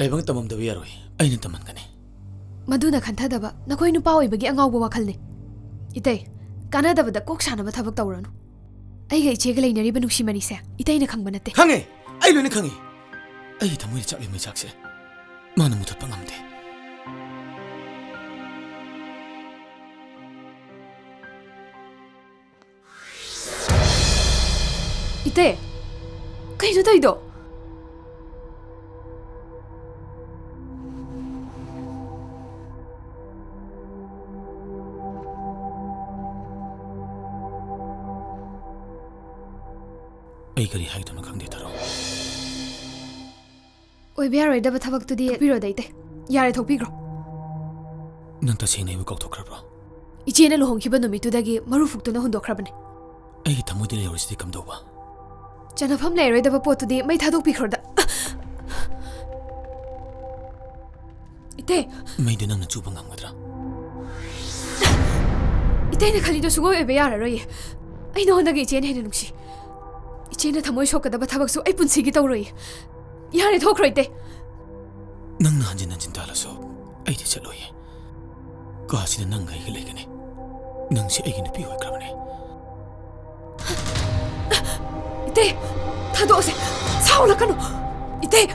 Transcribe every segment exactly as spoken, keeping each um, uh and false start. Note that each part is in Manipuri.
ꯂꯥꯏꯕꯛ ꯇꯝꯃꯝꯗꯕ ꯌꯥꯔꯣꯏ꯫ ꯑꯩꯅ ꯇꯝꯍꯟꯒꯅꯤ꯫ ꯃꯗꯨꯅ ꯈꯟꯊꯗꯕ ꯅꯈꯣꯏ ꯅꯨꯄꯥ ꯑꯣꯏꯕꯒꯤ ꯑꯉꯥꯎꯕ ꯋꯥꯈꯜꯅꯤ꯫ ꯏꯇꯩ, ꯀꯥꯟꯅꯗꯕꯗ ꯀꯣꯛ ꯁꯥꯟꯅꯕ ꯊꯕꯛ ꯇꯧꯔꯅꯨ꯫ ꯑꯩꯒ ꯏꯆꯦꯒ ꯂꯩꯅꯔꯤꯕ ꯅꯨꯡꯁꯤ ꯃꯔꯤꯁꯦ ꯏꯇꯩꯅ ꯈꯪꯕ ꯅꯠꯇꯦ꯫ ꯈꯪꯉꯦ! ꯑꯩ ꯂꯣꯏꯅ ꯈꯪꯉꯤ꯫ ꯑꯩꯒꯤ ꯊꯃꯣꯏꯗ ꯆꯥꯛꯂꯤ ꯃꯩꯆꯥꯛꯁꯦ ꯃꯥꯅ ꯃꯨꯊꯠꯄ ꯉꯝꯗꯦ꯫ ꯏꯇꯩ, ꯀꯩꯅꯣ ꯇꯧꯔꯤꯗꯣ? ꯑꯩ ꯀꯔꯤ ꯍꯥꯏꯗꯣꯏꯅꯣ ꯈꯪꯗꯦ, ꯊꯔꯣ꯫ ꯑꯣꯏꯕ ꯌꯥꯔꯣꯏꯗꯕ ꯊꯕꯛꯇꯨꯗꯤ ꯊꯣꯛꯄꯤꯔꯣꯗ, ꯏꯇꯩ꯫ ꯌꯥꯔꯦ, ꯊꯣꯛꯄꯤꯈ꯭ꯔꯣ꯫ ꯅꯪ ꯇꯁꯦꯡꯅ ꯑꯩꯕꯨ ꯀꯥꯎꯊꯣꯛꯈ꯭ꯔꯕ꯭ꯔꯣ? ꯏꯆꯦꯅ ꯂꯨꯍꯣꯡꯈꯤꯕ ꯅꯨꯃꯤꯠꯇꯨꯗꯒꯤ ꯃꯔꯨ ꯐꯨꯛꯇꯨꯅ ꯍꯨꯟꯗꯣꯛꯈ꯭ꯔꯕꯅꯦ꯫ ꯑꯩꯒꯤ ꯊꯃꯣꯏꯗ ꯂꯩꯍꯧꯔꯤꯁꯤꯗꯤ ꯀꯝꯗꯧꯕ? ꯆꯟꯅꯐꯝ ꯂꯩꯔꯣꯏꯗꯕ ꯄꯣꯠꯇꯨꯗꯤ ꯃꯩ ꯊꯥꯗꯣꯛꯄꯤꯈ꯭ꯔꯣꯗ꯫ ꯏꯇꯩ! ꯃꯩꯗꯨ ꯅꯪꯅ ꯆꯨꯕ ꯉꯝꯒꯗ꯭ꯔꯥ? ꯏꯇꯩꯅ ꯈꯜꯂꯤꯗꯣ ꯁꯨꯡꯑꯣꯏ ꯑꯣꯏꯕ ꯌꯥꯔꯔꯣꯏꯌꯦ꯫ ꯑꯩ ꯅꯉꯣꯟꯗꯒꯤ ꯏꯆꯦꯅ ꯍꯦꯟꯅ ꯅꯨꯡꯁꯤ꯫ ꯏꯆꯦꯅ ꯊꯃꯣꯏ ꯁꯣꯛꯀꯗꯕ ꯊꯕꯛꯁꯨ ꯑꯩ ꯄꯨꯟꯁꯤꯒꯤ ꯇꯧꯔꯣꯏꯌꯦ꯫ ꯌꯥꯔꯦ, ꯊꯣꯛꯈ꯭ꯔꯣ, ꯏꯇꯩ꯫ ꯅꯪꯅ ꯍꯟꯖꯤꯟ ꯍꯟꯖꯤꯟ ꯇꯥꯜꯂꯁꯨ ꯑꯩꯗꯤ ꯆꯠꯂꯣꯏꯌꯦ꯫ ꯀꯥꯁꯤꯗ ꯅꯪꯒ ꯑꯩꯒ ꯂꯩꯒꯅꯤ꯫ ꯅꯪꯁꯦ ꯑꯩꯒꯤ ꯅꯨꯄꯤ ꯑꯣꯏꯈ꯭ꯔꯕꯅꯦ꯫ ꯏꯇꯩ, ꯊꯥꯗꯣꯛꯑꯁꯦ꯫ ꯁꯥꯎꯔꯛꯀꯅꯨ꯫ ꯏꯇꯩ,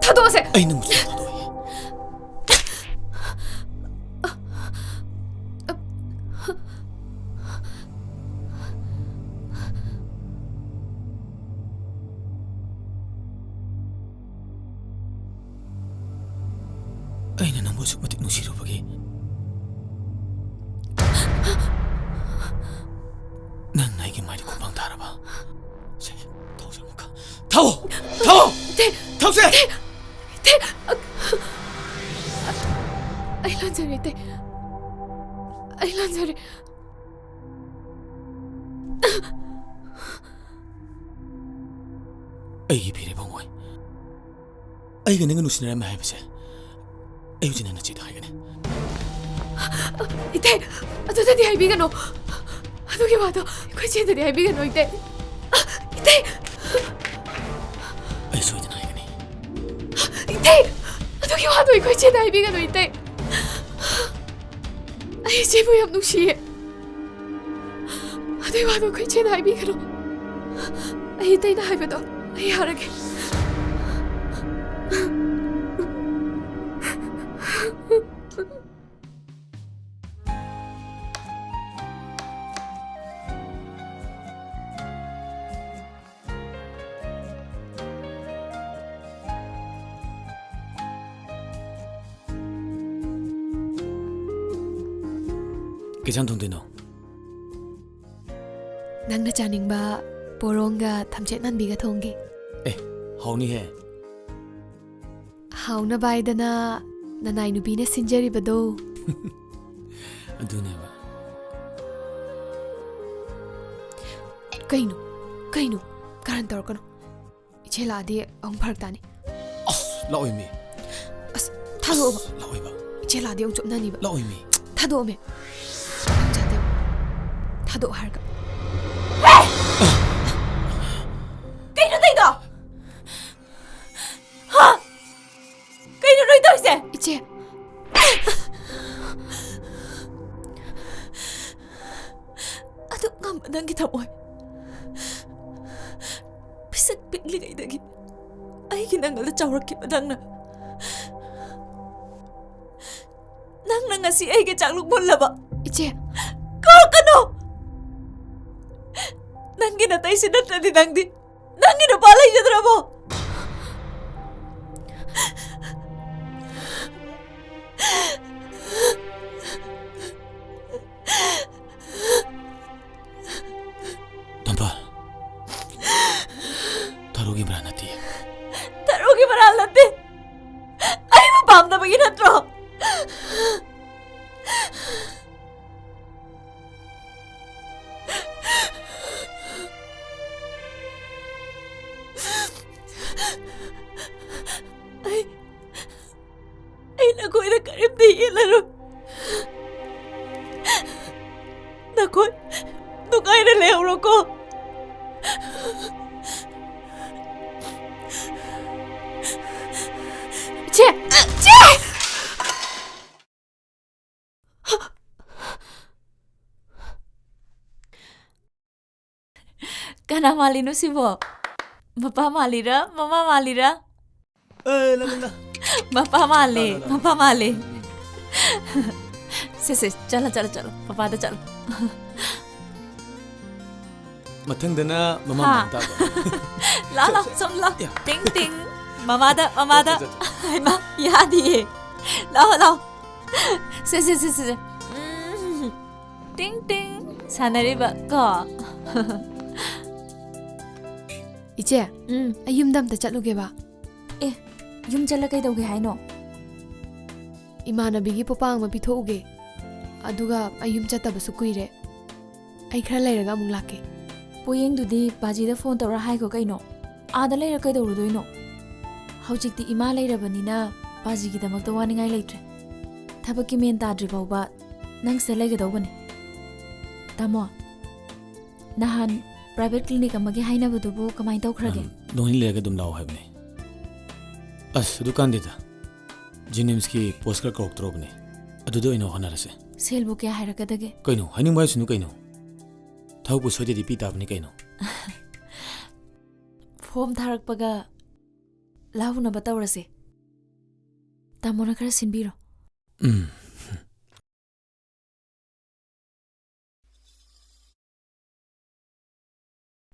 ꯊꯥꯗꯣꯛꯑꯁꯦ꯫ ꯑꯩ ꯅꯪꯕꯨ ꯁꯨꯡꯊꯥ ꯊꯥꯗꯣꯛꯑꯣꯏꯌꯦ꯫ ꯑꯩꯅ ꯅꯪꯕꯨ ꯑꯁꯨꯛ ꯃꯇꯤꯛ ꯅꯨꯡꯁꯤꯔꯨꯕꯒꯤ ꯅꯪꯅ ꯑꯩꯒꯤ ꯃꯥꯏꯗ ꯈꯨꯄꯥꯡ ꯊꯥꯔꯕ? ꯁꯦ, ꯊꯧꯁꯦ ꯑꯃꯨꯛꯀ꯫ ꯊꯧ! ꯊꯧ! ꯏꯇꯩ! ꯊꯧꯁꯦ! ꯏꯇꯩ! ꯏꯇꯩ! ꯑꯩ ꯂꯥꯟꯖꯔꯦ, ꯏꯇꯩ꯫ ꯑꯩ ꯂꯥꯟꯖꯔꯦ꯫ ꯑꯩꯒꯤ ꯐꯤꯔꯦꯞ ꯑꯃ ꯑꯣꯏ꯫ ꯑꯩꯒ ꯅꯪꯒ ꯅꯨꯡꯁꯤꯅꯔꯝꯃꯦ ꯍꯥꯏꯕꯁꯦ ꯑꯩ ꯍꯧꯖꯤꯛ ꯅꯪ ꯅꯆꯦꯗ ꯍꯥꯏꯒꯅꯤ꯫ ꯏꯇꯩ, ꯑꯗꯨꯗꯗꯤ ꯍꯥꯏꯕꯤꯒꯅꯨ꯫ ꯑꯗꯨꯒꯤ ꯋꯥꯗꯣ ꯑꯩꯈꯣꯏ ꯆꯦꯗꯗꯤ ꯍꯥꯏꯕꯤꯒꯅꯨ, ꯏꯇꯩ꯫ ꯏꯇꯩ! ꯑꯩ ꯁꯣꯏꯗꯅ ꯍꯥꯏꯒꯅꯤ꯫ ꯏꯇꯩ! ꯑꯗꯨꯒꯤ ꯋꯥꯗꯣ ꯑꯩꯈꯣꯏ ꯏꯆꯦꯗ ꯍꯥꯏꯕꯤꯒꯅꯨ, ꯏꯇꯩ꯫ ꯑꯩ ꯏꯆꯦꯕꯨ ꯌꯥꯝ ꯅꯨꯡꯁꯤꯌꯦ꯫ ꯑꯗꯨꯒꯤ ꯋꯥꯗꯣ ꯑꯩꯈꯣꯏ ꯏꯆꯦꯗ ꯍꯥꯏꯕꯤꯒꯅꯨ꯫ ꯑꯩ ꯏꯇꯩꯅ ꯍꯥꯏꯕꯗꯣ ꯑꯩ ꯌꯥꯔꯒꯦ꯫ ꯀꯩ ꯏꯟꯁꯥꯡ ꯊꯣꯡꯗꯣꯏꯅꯣ? ꯅꯪꯅ ꯆꯥꯅꯤꯡꯕ ꯄꯣꯔꯣꯡꯒ ꯊꯝꯆꯦꯠ ꯃꯥꯟꯕꯤꯒ ꯊꯣꯡꯒꯦ꯫ ꯑꯦ, ꯍꯥꯎꯅꯤꯍꯦ꯫ ꯍꯥꯎꯅꯕ ꯍꯥꯏꯗꯅ ꯅꯅꯥꯏ ꯅꯨꯄꯤꯅ ꯁꯤꯟꯖꯔꯤꯕꯗꯣ꯫ ꯑꯗꯨꯅꯦꯕ꯫ ꯀꯩꯅꯣ? ꯀꯩꯅꯣ? ꯀꯔꯟ ꯇꯧꯔꯛꯀꯅꯣ꯫ ꯏꯆꯦ ꯂꯥꯛꯑꯗꯤ ꯑꯃꯨꯛ ꯐꯔꯛ ꯇꯥꯅꯤ꯫ ꯑꯁ, ꯂꯥꯛꯑꯣꯏꯃꯤ꯫ ꯑꯁ, ꯊꯥꯗꯣꯛꯑꯣꯕ꯫ ꯑꯁ, ꯂꯥꯛꯑꯣꯏꯕ꯫ ꯏꯆꯦ ꯂꯥꯛꯑꯗꯤ ꯑꯃꯨꯛ ꯆꯣꯞꯅꯅꯤꯕ꯫ ꯂꯥꯛꯑꯣꯏꯃꯤ꯫ ꯊꯥꯗꯣꯛꯑꯣꯃꯦ꯫ ꯌꯥꯝ ꯆꯥꯗꯦꯕ꯫ ꯊꯥꯗꯣꯛꯑꯣ ꯍꯥꯏꯔꯒ꯫ ꯀꯩꯅꯣ ꯇꯧꯏꯗꯣ? ꯍꯥ? ꯀꯩꯅꯣ ꯅꯣꯏ ꯇꯧꯔꯤꯁꯦ? ꯏꯆꯦ꯫ ꯑꯗꯨꯛ ꯉꯝꯕ ꯅꯪꯒꯤ ꯊꯃꯣꯏ꯫ ꯄꯤꯁꯛ ꯄꯤꯛꯂꯤꯉꯩꯗꯒꯤ ꯑꯩꯒꯤ ꯅꯪꯒꯜꯗ ꯆꯥꯎꯔꯛꯈꯤꯕ ꯅꯪꯅ꯫ ꯅꯪꯅ ꯉꯁꯤ ꯑꯩꯒꯤ ꯆꯥꯛꯂꯨꯛ ꯃꯨꯜꯂꯕ? ꯏꯆꯦ꯫ ꯀꯧꯔꯛꯀꯅꯨ! ꯅꯪꯒꯤ ꯅꯇꯩꯁꯤ ꯅꯠꯇ꯭ꯔꯗꯤ ꯅꯪꯗꯤ ꯅꯪꯒꯤ ꯅꯨꯄꯥ ꯂꯩꯖꯗ꯭ꯔꯕꯣ? ꯇꯣꯝꯕ, ꯊꯔꯨꯒꯤ ꯃꯔꯥꯜ ꯅꯠꯇꯦ꯫ ꯊꯔꯨꯒꯤ ꯃꯔꯥꯜ ꯅꯠꯇꯦ꯫ ꯑꯩꯕꯨ ꯄꯥꯝꯗꯕꯒꯤ ꯅꯠꯇ꯭ꯔꯣ? ꯑꯩ, ꯑꯩ ꯅꯈꯣꯏꯗ ꯀꯔꯤꯝꯇ ꯌꯦꯠꯂꯔꯣꯏ꯫ ꯅꯈꯣꯏ ꯅꯨꯡꯉꯥꯏꯅ ꯂꯩꯍꯧꯔꯣꯀꯣ꯫ ꯆꯦ! ꯆꯦ! ꯀꯅꯥ ꯃꯥꯜꯂꯤꯅꯣ ꯁꯤꯕꯣ? ꯃꯄꯥ ꯃꯥꯜꯂꯤꯔꯥ? ꯃꯃꯥ ꯃꯥꯜꯂꯤꯔꯥ? ꯑꯦ, ꯂꯥ, ꯂꯥ, ꯂꯥ꯫ ꯃꯄꯥ ꯃꯥꯜꯂꯦ, ꯂꯥ, ꯂꯥ, ꯂꯥ꯫ ꯃꯄꯥ ꯃꯥꯜꯂꯦ꯫ ꯁꯦ, ꯁꯦ, ꯆꯠꯂꯣ, ꯆꯠꯂꯣ, ꯆꯠꯂꯣ꯫ ꯄꯄꯥꯗ ꯆꯠꯂꯣ꯫ ꯃꯊꯪꯗꯅ ꯃꯃꯥ ꯍꯥ꯫ ꯃꯥꯟ ꯇꯥꯕ꯫ ꯂꯥ, ꯂꯥ, ꯁꯦ, ꯁꯦ꯫ ꯁꯨꯝ ꯂꯥ꯫ ꯌꯥ꯫ ꯇꯤꯡ, ꯇꯤꯡ꯫ ꯃꯃꯥꯗ, ꯃꯃꯥꯗ꯫ ꯆꯠ, ꯆꯠ, ꯆꯠ꯫ ꯍꯩꯃꯥ, ꯌꯥꯗꯤꯌꯦ꯫ ꯂꯥꯎ, ꯂꯥꯎ꯫ ꯁꯦ, ꯁꯦ, ꯁꯦ, ꯁꯦ, ꯁꯦ꯫ ꯎꯝ꯫ ꯇꯤꯡ, ꯇꯤꯡ꯫ ꯁꯥꯟꯅꯔꯤꯕ ꯀꯣ꯫ ꯏꯆꯦ, ꯎꯝ꯫ ꯑꯩ ꯌꯨꯝꯗ ꯑꯝꯇ ꯆꯠꯂꯨꯒꯦꯕ꯫ ꯑꯦ, ꯌꯨꯝ ꯆꯠꯂ ꯀꯩꯗꯧꯒꯦ ꯍꯥꯏꯅꯣ? ꯏꯃꯥꯟꯅꯕꯤꯒꯤ ꯄꯣꯄꯥꯡ ꯑꯃ ꯄꯤꯊꯣꯛꯎꯒꯦ꯫ ꯑꯗꯨꯒ ꯑꯩ ꯌꯨꯝ ꯆꯠꯇꯕꯁꯨ ꯀꯨꯏꯔꯦ꯫ ꯑꯩ ꯈꯔ ꯂꯩꯔꯒ ꯑꯃꯨꯛ ꯂꯥꯛꯀꯦ꯫ ꯄꯣꯌꯦꯡꯗꯨꯗꯤ ꯕꯥꯖꯤꯗ ꯐꯣꯟ ꯇꯧꯔ ꯍꯥꯏꯈꯣ ꯀꯩꯅꯣ꯫ ꯑꯥꯗ ꯂꯩꯔ ꯀꯩꯗꯧꯔꯨꯗꯣꯏꯅꯣ? ꯍꯧꯖꯤꯛꯇꯤ ꯏꯃꯥ ꯂꯩꯔꯕꯅꯤꯅ ꯕꯥꯖꯤꯒꯤꯗꯃꯛꯇ ꯋꯥꯅꯤꯡꯉꯥꯏ ꯂꯩꯇ꯭ꯔꯦ꯫ ꯊꯕꯛꯀꯤ ꯃꯦꯟ ꯇꯥꯗ꯭ꯔꯤ ꯐꯥꯎꯕ ꯅꯪ ꯁꯤꯗ ꯂꯩꯒꯗꯧꯕꯅꯦ꯫ ꯇꯥꯃꯣ, ꯅꯍꯥꯟ private clinic ꯑꯃꯒꯤ ꯍꯥꯏꯅꯕꯗꯨꯕꯨ ꯀꯃꯥꯏ ꯇꯧꯈ꯭ꯔꯒꯦ? ꯎꯝ, ꯅꯣꯡ ꯅꯤꯅꯤ ꯂꯩꯔꯒ ꯑꯗꯨꯝ ꯂꯥꯛꯑꯣ ꯍꯥꯏꯕꯅꯦ꯫ ꯑꯁ, ꯑꯗꯨ ꯀꯥꯟꯗꯦꯗ꯫ ꯖꯦꯅꯤꯝꯁꯀꯤ ꯄꯣꯁ ꯈꯔ ꯀꯧꯔꯛꯇ꯭ꯔꯣꯕꯅꯦ꯫ ꯑꯗꯨꯗ ꯑꯣꯏꯅ ꯍꯣꯠꯅꯔꯁꯦ꯫ ꯁꯦꯜꯕꯨ ꯀꯌꯥ ꯍꯥꯏꯔꯛꯀꯗꯒꯦ? ꯀꯩꯅꯣ? ꯍꯥꯏꯅꯤꯡꯕ ꯍꯥꯏꯁꯅꯨ ꯀꯩꯅꯣ? ꯊꯕꯛꯄꯨ ꯁꯣꯏꯗꯗꯤ ꯄꯤ ꯇꯥꯕꯅꯤ ꯀꯩꯅꯣ꯫ ꯐꯣꯝ ꯊꯥꯔꯛꯄꯒ ꯂꯧꯅꯕ ꯇꯧꯔꯁꯦ꯫ ꯇꯥꯃꯣꯅ ꯈꯔ ꯁꯤꯟꯕꯤꯔꯣ꯫ ꯎꯝ꯫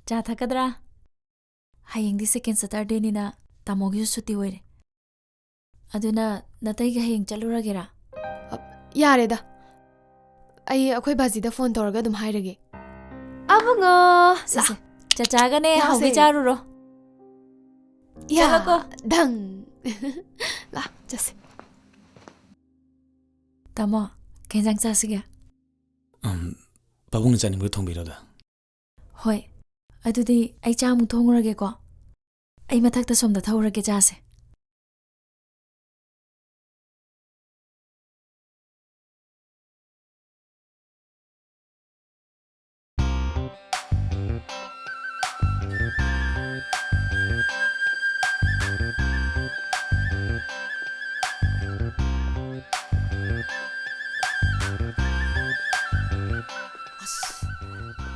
ꯆꯥ ꯊꯛꯀꯗ꯭ꯔꯥ? ꯍꯌꯦꯡꯗꯤ second Saturdayꯅꯤꯅ ꯇꯥꯃꯣꯒꯤꯁꯨ ꯁꯨꯇꯤ ꯑꯣꯏꯔꯦ꯫ ꯑꯗꯨꯅ ꯅꯇꯩꯒ ꯍꯌꯦꯡ ꯆꯠꯂꯨꯔꯒꯦꯔꯥ? ꯑ, ꯌꯥꯔꯦꯗ꯫ ꯑꯩ ꯑꯩꯈꯣꯏ ꯕꯥꯖꯤꯗ ꯐꯣꯟ ꯇꯧꯔꯒ ꯑꯗꯨꯝ ꯍꯥꯏꯔꯒꯦ꯫ ꯑꯕꯨꯡꯉꯣ! ꯁꯦ, ꯂꯥ꯫ ꯁꯦ꯫ ꯆꯆꯥꯒꯅꯦ ꯂꯥꯁꯦ꯫ ꯍꯥꯎꯕꯤ ꯆꯥꯔꯨꯔꯣ꯫ ꯌꯥ, ꯆꯠꯂꯣꯀꯣ꯫ ꯗꯪ꯫ ꯂꯥ, ꯆꯠꯁꯦ꯫ ꯇꯥꯃꯣ, ꯀꯩ ꯌꯦꯟꯖꯥꯡ ꯆꯥꯁꯤꯒꯦ? ꯎꯝ, ꯄꯥꯕꯨꯡꯅ ꯆꯥꯅꯤꯡꯕꯗꯣ ꯊꯣꯡꯕꯤꯔꯣꯗ꯫ ꯍꯣꯏ, ꯑꯗꯨꯗꯤ ꯑꯩ ꯆꯥꯛ ꯑꯃꯨꯛ ꯊꯣꯡꯉꯨꯔꯒꯦꯀꯣ꯫ ꯑꯩ ꯃꯊꯛꯇ ꯁꯣꯝꯗ ꯊꯧꯔꯒꯦ ꯆꯥꯁꯦ꯫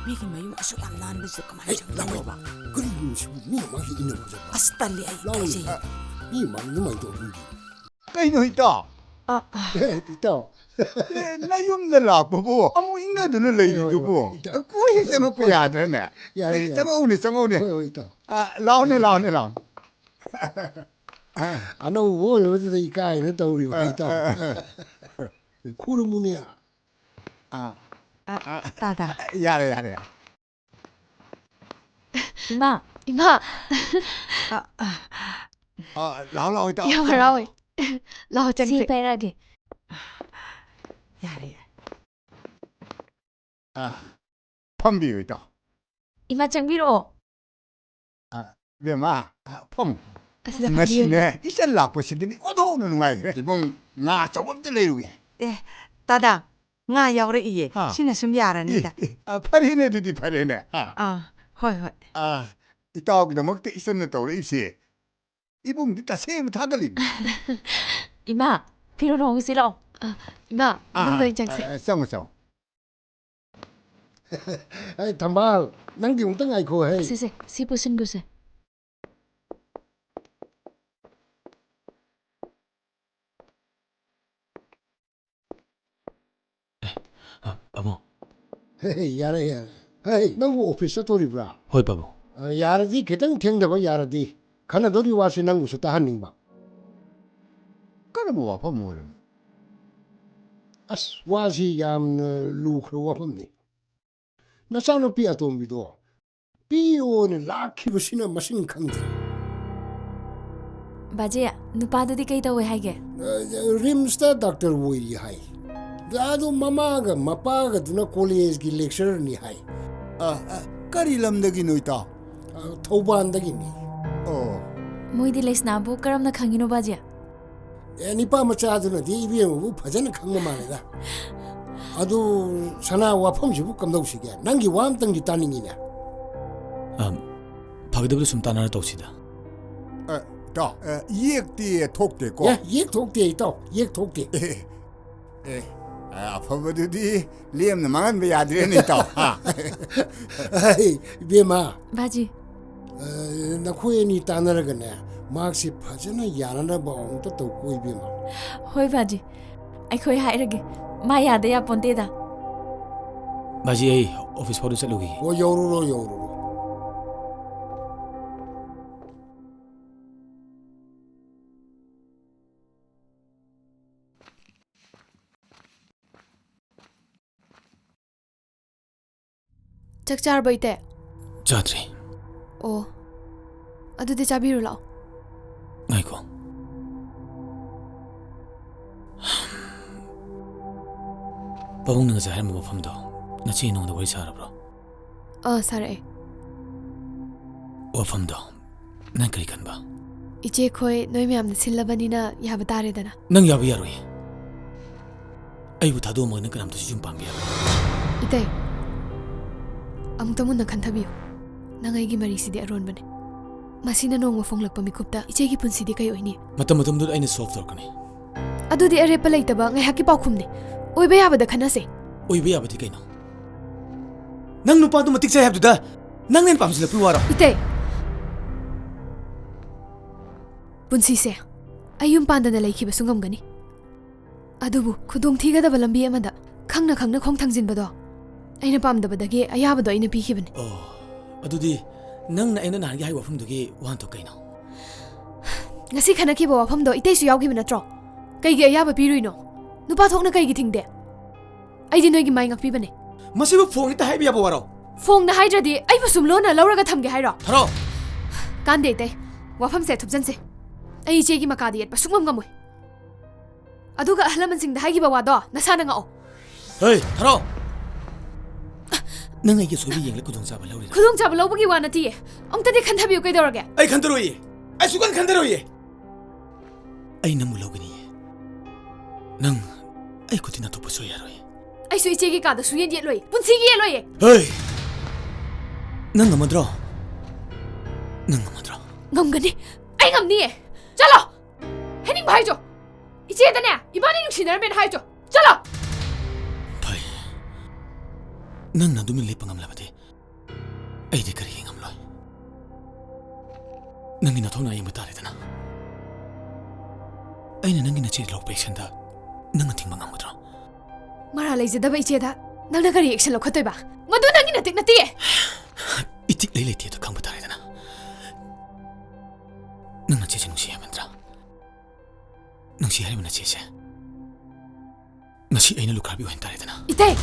ꯃꯤꯒꯤ ꯃꯌꯨꯝ ꯑꯁꯨꯛ ꯌꯥꯝ ꯅꯥꯟꯕꯁꯤꯗ ꯀꯃꯥꯏꯅ ꯑꯦ, ꯂꯥꯎ, ꯆꯪꯗꯣꯏꯅꯣꯕ? ꯀꯔꯤꯅꯣ ꯁꯤꯕꯨ? ꯃꯤ ꯃꯃꯥꯡꯁꯤ ꯏꯟꯅꯕ ꯆꯠꯄ꯫ ꯑꯁ, ꯇꯜꯂꯦ, ꯑꯩ ꯂꯥꯎ, ꯏꯀꯥꯏꯖꯩ꯫ ꯑ, ꯃꯤ ꯃꯃꯥꯡꯗ ꯀꯃꯥꯏꯅ ꯇꯧꯕꯤꯗꯣꯏꯅꯣ? ꯀꯩꯅꯣ ꯏꯇꯥꯎ? ꯑ, ꯑ, ꯑꯦ, ꯏꯇꯥꯎ꯫ ꯑꯦ, ꯅꯌꯨꯝꯗ ꯂꯥꯛꯄꯕꯨ ꯑꯃꯨꯛ ꯏꯪꯅꯗꯨꯅ ꯂꯩꯔꯤꯗꯨꯕꯨ? ꯍꯣꯏ, ꯍꯣꯏ, ꯏꯇꯥꯎ꯫ ꯀꯣꯏ ꯍꯦꯛ ꯆꯪꯉꯛꯄ ꯌꯥꯗ꯭ꯔꯅꯦ? ꯌꯥꯔꯦ, ꯌꯥꯔꯦ꯫ ꯆꯪꯉꯛꯎꯅꯦ, ꯆꯪꯉꯛꯎꯅꯦ꯫ ꯍꯣꯏ, ꯍꯣꯏ, ꯏꯇꯥꯎ꯫ ꯑ, ꯂꯥꯎꯅꯦ, ꯂꯥꯎꯅꯦ, ꯂꯥꯎꯅꯦ꯫ ꯑꯅꯧꯕ ꯑꯣꯏꯕꯗꯨꯗ ꯏꯀꯥꯏꯅ ꯇꯧꯔꯤꯕ ꯏꯇꯥꯎ꯫ ꯈꯨꯔꯨꯝꯃꯨꯅꯦ꯫ ꯑ, ꯑ, ꯇꯥꯗ꯫ ꯌꯥꯔꯦ, ꯌꯥꯔꯦ꯫ ꯏꯃꯥ꯫ ꯏꯃꯥ꯫ ꯑ, ꯑ, ꯑ, ꯂꯥꯎ, ꯂꯥꯎ, ꯏꯇꯥꯎ꯫ ꯌꯥꯝ ꯍꯔꯥꯎꯋꯦ꯫ ꯂꯥꯎ, ꯁꯤ ꯆꯪꯁꯦ꯫ ꯄꯥꯏꯔꯛꯑꯒꯦ꯫ ꯌꯥꯔꯦ, ꯌꯥꯔꯦ꯫ ꯑ, ꯐꯝꯕꯤꯌꯨ, ꯏꯇꯥꯎ꯫ ꯏꯃꯥ, ꯆꯪꯕꯤꯔꯛꯑꯣ꯫ ꯑ, ꯏꯕꯦꯝꯃ, ꯑ, ꯐꯝꯃꯨ꯫ ꯑꯁꯤꯗ ꯉꯁꯤꯅꯦ, ꯏꯆꯟ ꯂꯥꯛꯄꯁꯤꯗꯤꯅꯦ ꯑꯣꯟꯊꯣꯛꯅ ꯅꯨꯡꯉꯥꯏꯈ꯭ꯔꯦ꯫ ꯏꯕꯨꯡ, ꯉꯥ ꯑꯆꯧꯕ ꯑꯝꯇ ꯂꯩꯔꯨꯒꯦ꯫ ꯑꯦ, ꯇꯥꯗ, ꯉꯥ ꯌꯥꯎꯔꯛꯏꯌꯦ꯫ ꯍꯥ꯫ ꯁꯤꯅ ꯁꯨꯝ ꯌꯥꯔꯅꯤꯗ꯫ ꯑꯦ, ꯑ, ꯐꯔꯦꯅꯦ, ꯑꯗꯨꯗꯤ ꯐꯔꯦꯅꯦ꯫ ꯍꯥ꯫ ꯑꯥ, ꯍꯣꯏ, ꯍꯣꯏ꯫ ꯑ, ꯏꯇꯥꯎꯒꯤꯗꯃꯛꯇ ꯏꯆꯟꯅ ꯇꯧꯔꯛꯏꯁꯦ ꯏꯕꯨꯡꯗꯤ ꯇꯁꯦꯡꯅ ꯊꯥꯒꯠꯂꯤꯅꯤ꯫ ꯏꯃꯥ, ꯐꯤꯔꯣꯜ ꯍꯣꯡꯁꯤ ꯂꯥꯛꯑꯣ꯫ ꯏꯃꯥ, ꯑ, ꯃꯅꯨꯡꯗ ꯑꯣꯏꯅ ꯆꯪꯁꯦ꯫ ꯑ, ꯆꯪꯉꯣ, ꯆꯪꯉꯣ꯫ ꯑꯩ ꯊꯝꯕꯥꯜ, ꯅꯪꯒꯤ ꯑꯃꯨꯛꯇ ꯉꯥꯏꯈꯣ ꯍꯦ꯫ ꯁꯦ, ꯁꯦ, ꯁꯤ ꯄꯨꯁꯤꯟꯈꯣꯁꯦ꯫ ꯑ, ꯑꯕꯨꯡ꯫ ꯍꯦ, ꯌꯥꯔꯦ, ꯌꯥꯔꯦ꯫ ꯍꯦ, ꯅꯪꯕꯨ ꯑꯣꯐꯤꯁ ꯆꯠꯇꯣꯔꯤꯕ꯭ꯔꯥ? ꯍꯣꯏ, ꯄꯥꯕꯨꯡ꯫ ꯑ, ꯌꯥꯔꯗꯤ ꯈꯤꯇꯪ ꯊꯦꯡꯗꯕ ꯌꯥꯔꯗꯤ꯫ ꯈꯟꯅꯗꯧꯔꯤ ꯋꯥꯁꯤ ꯅꯪꯕꯨꯁꯨ ꯇꯥꯍꯟꯅꯤꯡꯕ꯫ ꯀꯔꯝꯕ ꯋꯥꯐꯝ ꯑꯣꯏꯔꯝꯅꯣ? ꯑꯁ, ꯋꯥꯁꯤ ꯌꯥꯝꯅ ꯂꯨꯈ꯭ꯔꯕ ꯋꯥꯐꯝꯅꯤ꯫ ꯅꯆꯥꯅꯨꯄꯤ ꯑꯇꯣꯝꯕꯤꯗꯣ ꯄꯤꯌꯣꯅ ꯂꯥꯛꯈꯤꯕꯁꯤꯅ ꯃꯁꯤꯡ ꯈꯪꯗꯦ꯫ ꯕꯥꯖꯤ, ꯅꯨꯄꯥꯗꯨꯗꯤ ꯀꯩ ꯇꯧꯋꯦ ꯍꯥꯏꯒꯦ? ꯑ, ꯔꯤꯝꯁꯇ ꯗꯥꯛꯇꯔ ꯑꯣꯏꯔꯤ ꯍꯥꯏ꯫ ꯑꯗꯣ ꯃꯃꯥꯒ ꯃꯄꯥꯒꯗꯨꯅ ꯀꯣꯂꯦꯖꯀꯤ ꯂꯦꯛꯆꯔꯔꯅꯤ ꯍꯥꯏ꯫ ꯑ, ꯑ, ꯀꯔꯤ ꯂꯝꯗꯒꯤꯅꯣ, ꯏꯇꯥꯎ? ꯑ, ꯊꯧꯕꯥꯜꯗꯒꯤꯅꯤ꯫ ꯑꯣ꯫ ꯃꯣꯏꯗꯤ ꯂꯩꯁꯅꯥꯕꯨ ꯀꯔꯝꯅ ꯈꯪꯉꯤꯅꯣ, ꯕꯥꯖꯤ? ꯑꯦ, ꯅꯤꯄꯥ ꯃꯆꯥꯗꯨꯅꯗꯤ ꯏꯕꯦꯝꯃꯕꯨ ꯐꯖꯅ ꯈꯪꯕ ꯃꯥꯜꯂꯦꯗ꯫ ꯑꯗꯨ ꯁꯅꯥ, ꯋꯥꯐꯝꯁꯤꯕꯨ ꯀꯝꯗꯧꯁꯤꯒꯦ? ꯅꯪꯒꯤ ꯋꯥ ꯑꯝꯇꯪꯗꯤ ꯇꯥꯅꯤꯡꯉꯤꯅꯦ꯫ ꯑꯝ, ꯐꯒꯗꯕꯗꯨ ꯁꯨꯝ ꯇꯥꯟꯅꯔ ꯇꯧꯁꯤꯗ꯫ ꯑ, ꯏꯇꯥꯎ, ꯑ, ꯌꯦꯛꯇꯤ ꯊꯣꯛꯇꯦꯀꯣ? ꯑꯦ, ꯌꯦꯛ ꯊꯣꯛꯇꯦ ꯏꯇꯥꯎ, ꯌꯦꯛ ꯊꯣꯛꯇꯦ꯫ ꯑꯦ, ꯑꯦ, ꯑ, ꯑꯐꯕꯗꯨꯗꯤ ꯂꯦꯝꯅ ꯃꯥꯡꯍꯟꯕ ꯌꯥꯗ꯭ꯔꯦꯅꯦ, ꯏꯇꯥꯎ꯫ ꯍꯥ? ꯑꯩ, ꯏꯕꯦꯝꯃ, ꯕꯥꯖꯤ꯫ ꯑ, ꯅꯈꯣꯏ ꯑꯅꯤ ꯇꯥꯟꯅꯔꯒꯅꯦ, ꯃꯍꯥꯛꯁꯤ ꯐꯖꯅ ꯌꯥꯅꯅꯕ ꯑꯃꯨꯛꯇ ꯇꯧꯀꯣ, ꯏꯕꯦꯝꯃ꯫ ꯍꯣꯏ, ꯕꯥꯖꯤ꯫ ꯑꯩꯈꯣꯏ ꯍꯥꯏꯔꯒꯦ꯫ ꯃꯥ ꯌꯥꯗ ꯌꯥꯄꯣꯟꯇꯦꯗ꯫ ꯕꯥꯖꯤ, ꯑꯩ ꯑꯣꯐꯤꯁ ꯐꯥꯎꯗ ꯆꯠꯂꯨꯈꯤꯒꯦ꯫ ꯑꯣ, ꯌꯧꯔꯨꯔꯣ, ꯌꯧꯔꯨꯔꯣ꯫ ꯆꯥꯛ ꯆꯥꯔꯕꯣ, ꯏꯇꯩ? ꯆꯥꯗ꯭ꯔꯤ꯫ ꯑꯣ, ꯑꯗꯨꯗꯤ ꯆꯥꯕꯤꯔꯨ ꯂꯥꯛꯑꯣ꯫ ꯉꯥꯏꯈꯣ꯫ ꯄꯥꯕꯨꯡꯅ ꯉꯁꯥꯏ ꯍꯥꯏꯔꯝꯕ ꯋꯥꯐꯝꯗꯣ ꯅꯆꯦ ꯅꯉꯣꯟꯗ ꯋꯥꯔꯤ ꯁꯥꯔꯕ꯭ꯔꯣ? ꯑꯥ, ꯁꯥꯔꯛꯑꯦ꯫ ꯋꯥꯐꯝꯗꯣ ꯅꯪ ꯀꯔꯤ ꯈꯟꯕ? ꯏꯆꯦꯈꯣꯏ ꯅꯣꯏ ꯃꯌꯥꯝꯅ ꯁꯤꯜꯂꯕꯅꯤꯅ ꯌꯥꯕ ꯇꯥꯔꯦꯗꯅ꯫ ꯅꯪ ꯌꯥꯕ ꯌꯥꯔꯣꯏꯌꯦ꯫ ꯑꯩꯕꯨ ꯊꯥꯗꯣꯛꯑꯝꯃꯒ ꯅꯪ ꯀꯅꯥꯝꯇꯁꯨ ꯌꯨꯝ ꯄꯥꯟꯕ ꯌꯥꯔꯣꯏ꯫ ꯏꯇꯩ, ꯑꯃꯨꯛꯇ ꯃꯨꯟꯅ ꯈꯟꯊꯕꯤꯌꯨ꯫ ꯅꯪ ꯑꯩꯒꯤ ꯃꯔꯤꯁꯤꯗꯤ ꯑꯔꯣꯟꯕꯅꯦ꯫ ꯃꯁꯤꯅ ꯅꯣꯡꯃ ꯐꯣꯡꯂꯛꯄ ꯃꯤꯀꯨꯞꯇ ꯏꯆꯦꯒꯤ ꯄꯨꯟꯁꯤꯗꯤ ꯀꯩ ꯑꯣꯏꯅꯤ? ꯃꯇꯝ ꯃꯇꯝꯗꯨꯗ ꯑꯩꯅ solve ꯇꯧꯔꯛꯀꯅꯤ꯫ ꯑꯗꯨꯗꯤ ꯑꯔꯦꯞꯄ ꯂꯩꯇꯕ ꯉꯥꯏꯍꯥꯛꯀꯤ ꯄꯥꯎꯈꯨꯝꯅꯤ꯫ ꯑꯣꯏꯕ ꯌꯥꯕꯗ ꯈꯟꯅꯁꯦ꯫ ꯑꯣꯏꯕ ꯌꯥꯕꯗꯤ ꯀꯩꯅꯣ? ꯅꯪ ꯅꯨꯄꯥꯗꯨ ꯃꯇꯤꯛ ꯆꯥꯏ ꯍꯥꯏꯕꯗꯨꯗ ꯅꯪꯅ ꯍꯦꯟꯅ ꯄꯥꯝꯁꯤꯜꯂꯛꯄꯒꯤ ꯋꯥꯔꯣ? ꯏꯇꯩ, ꯄꯨꯟꯁꯤꯁꯦ ꯑꯩ ꯌꯨꯝ ꯄꯥꯟꯗꯅ ꯂꯩꯈꯤꯕꯁꯨ ꯉꯝꯒꯅꯤ꯫ ꯑꯗꯨꯕꯨ ꯈꯨꯗꯣꯡꯊꯤꯒꯗꯕ ꯂꯝꯕꯤ ꯑꯃꯗ ꯈꯪꯅ ꯈꯪꯅ ꯈꯣꯡ ꯊꯥꯡꯖꯤꯟꯕꯗꯣ ꯑꯩꯅ ꯄꯥꯝꯗꯕꯗꯒꯤ ꯑꯌꯥꯕꯗꯣ ꯑꯩꯅ ꯄꯤꯈꯤꯕꯅꯤ꯫ ꯑꯣ, ꯑꯗꯨꯗꯤ ꯅꯪꯅ ꯑꯩꯅ ꯅꯍꯥꯟꯒꯤ ꯍꯥꯏꯕ ꯋꯥꯐꯝꯗꯨꯒꯤ ꯋꯥꯍꯟꯊꯣꯛ ꯀꯩꯅꯣ? ꯉꯁꯤ ꯈꯟꯅꯈꯤꯕ ꯋꯥꯐꯝꯗꯣ ꯏꯇꯩꯁꯨ ꯌꯥꯎꯈꯤꯕ ꯅꯠꯇ꯭ꯔꯣ? ꯀꯩꯒꯤ ꯑꯌꯥꯕ ꯄꯤꯔꯨꯏꯅꯣ? ꯅꯨꯄꯥ ꯊꯣꯛꯅ ꯀꯩꯒꯤ ꯊꯤꯡꯗꯦ? ꯑꯩꯗꯤ ꯅꯣꯏꯒꯤ ꯃꯥꯏ ꯉꯥꯛꯄꯤꯕꯅꯦ꯫ ꯃꯁꯤꯕꯨ ꯐꯣꯡ ꯍꯦꯛꯇ ꯍꯥꯏꯕ ꯌꯥꯕ ꯋꯥꯔꯣ? ꯐꯣꯡꯅ ꯍꯥꯏꯗ꯭ꯔꯗꯤ ꯑꯩꯕꯨ ꯁꯨꯝ ꯂꯣꯟꯅ ꯂꯧꯔꯒ ꯊꯝꯒꯦ ꯍꯥꯏꯔꯣ? ꯊꯥꯔꯣ! ꯀꯥꯟꯗꯦ ꯏꯇꯩ, ꯋꯥꯐꯝꯁꯦ ꯊꯨꯞꯆꯟꯁꯦ꯫ ꯑꯩ ꯏꯆꯦꯒꯤ ꯃꯀꯥꯗ ꯌꯦꯠꯄ ꯁꯨꯡꯉꯝ ꯉꯝꯃꯣꯏ꯫ ꯑꯗꯨꯒ ꯑꯍꯜ ꯂꯃꯟꯁꯤꯡꯗ ꯍꯥꯏꯈꯤꯕ ꯋꯥꯗꯣ ꯅꯁꯥꯅ ꯉꯥꯛꯑꯣ꯫ ꯍꯦ, ꯊꯥꯔꯣ! ꯅꯪ ꯑꯩꯒꯤ ꯑꯁꯣꯏꯕ ꯌꯦꯡꯂꯒ ꯈꯨꯗꯣꯡꯆꯥꯕ ꯂꯧꯔꯤꯔꯥ? ꯈꯨꯗꯣꯡꯆꯥꯕ ꯂꯧꯕꯒꯤ ꯋꯥ ꯅꯠꯇꯤꯌꯦ꯫ ꯑꯃꯨꯛꯇꯗꯤ ꯈꯟꯊꯕꯤꯌꯨ ꯀꯩꯗꯧꯔꯒꯦ? ꯑꯩ ꯈꯟꯊꯔꯣꯏꯌꯦ꯫ ꯑꯩ ꯁꯨꯛꯈꯟ ꯈꯟꯊꯔꯣꯏꯌꯦ꯫ ꯑꯩ ꯅꯪꯕꯨ ꯂꯧꯒꯅꯤꯌꯦ꯫ ꯅꯪ ꯑꯩ ꯈꯨꯠꯇꯤ ꯅꯥꯊꯣꯛꯄ ꯁꯣꯏ ꯌꯥꯔꯣꯏ꯫ ꯑꯩꯁꯨ ꯏꯆꯦꯒꯤ ꯀꯥꯗ ꯁꯨꯡꯌꯦꯠ ꯌꯦꯠꯂꯣꯏ꯫ ꯄꯨꯟꯁꯤꯒꯤ ꯌꯦꯠꯂꯣꯏꯌꯦ꯫ ꯍꯦ! ꯅꯪ ꯉꯝꯃꯗ꯭ꯔꯣ? ꯅꯪ ꯉꯝꯃꯗ꯭ꯔꯣ? ꯉꯝꯒꯅꯤ꯫ ꯑꯩ ꯉꯝꯅꯤꯌꯦ꯫ ꯆꯠꯂꯣ! ꯍꯥꯏꯅꯤꯡꯕ ꯍꯥꯏꯖꯣ꯫ ꯏꯆꯦꯗꯅꯦ, ꯏꯕꯥꯅꯤ ꯅꯨꯡꯁꯤꯅꯔꯝꯃꯦꯅ ꯍꯥꯏꯖꯣ꯫ ꯆꯠꯂꯣ! ꯅꯪꯅ ꯑꯗꯨꯃꯥꯏꯅ ꯂꯦꯞꯄ ꯉꯝꯂꯕꯗꯤ ꯑꯩꯗꯤ ꯀꯔꯤ ꯉꯝꯂꯣꯏ? ꯅꯪꯒꯤ ꯅꯊꯧꯅ ꯌꯦꯡꯕ ꯇꯥꯔꯦꯗꯅ꯫ ꯑꯩꯅ ꯅꯪꯒꯤ ꯅꯆꯦ ꯂꯧꯕ action ꯗ ꯅꯪꯅ ꯊꯤꯡꯕ ꯉꯝꯒꯗ꯭ꯔꯣ? ꯃꯔꯥꯜ ꯂꯩꯖꯗꯕ ꯏꯆꯦꯗ ꯅꯪꯅ ꯀꯔꯤ action ꯂꯧꯈꯠꯇꯣꯏꯕ? ꯃꯗꯨ ꯅꯪꯒꯤ ꯅꯇꯤꯛ ꯅꯠꯇꯤꯌꯦ꯫ ꯏꯇꯤꯛ ꯂꯩ ꯂꯩꯇꯦ ꯑꯗꯨ ꯈꯪꯕ ꯇꯥꯔꯦꯗꯅ꯫ ꯅꯪ ꯅꯆꯦꯁꯦ ꯅꯨꯡꯁꯤ ꯍꯥꯏꯕ ꯅꯠꯇ꯭ꯔꯥ? ꯅꯨꯡꯁꯤ ꯍꯥꯏꯔꯤꯕ ꯅꯆꯦꯁꯦ ꯉꯁꯤ ꯑꯩꯅ ꯂꯨꯈ꯭ꯔꯥꯕꯤ ꯑꯣꯏꯍꯟ ꯇꯥꯔꯦꯗꯅ꯫ ꯏꯇꯩ!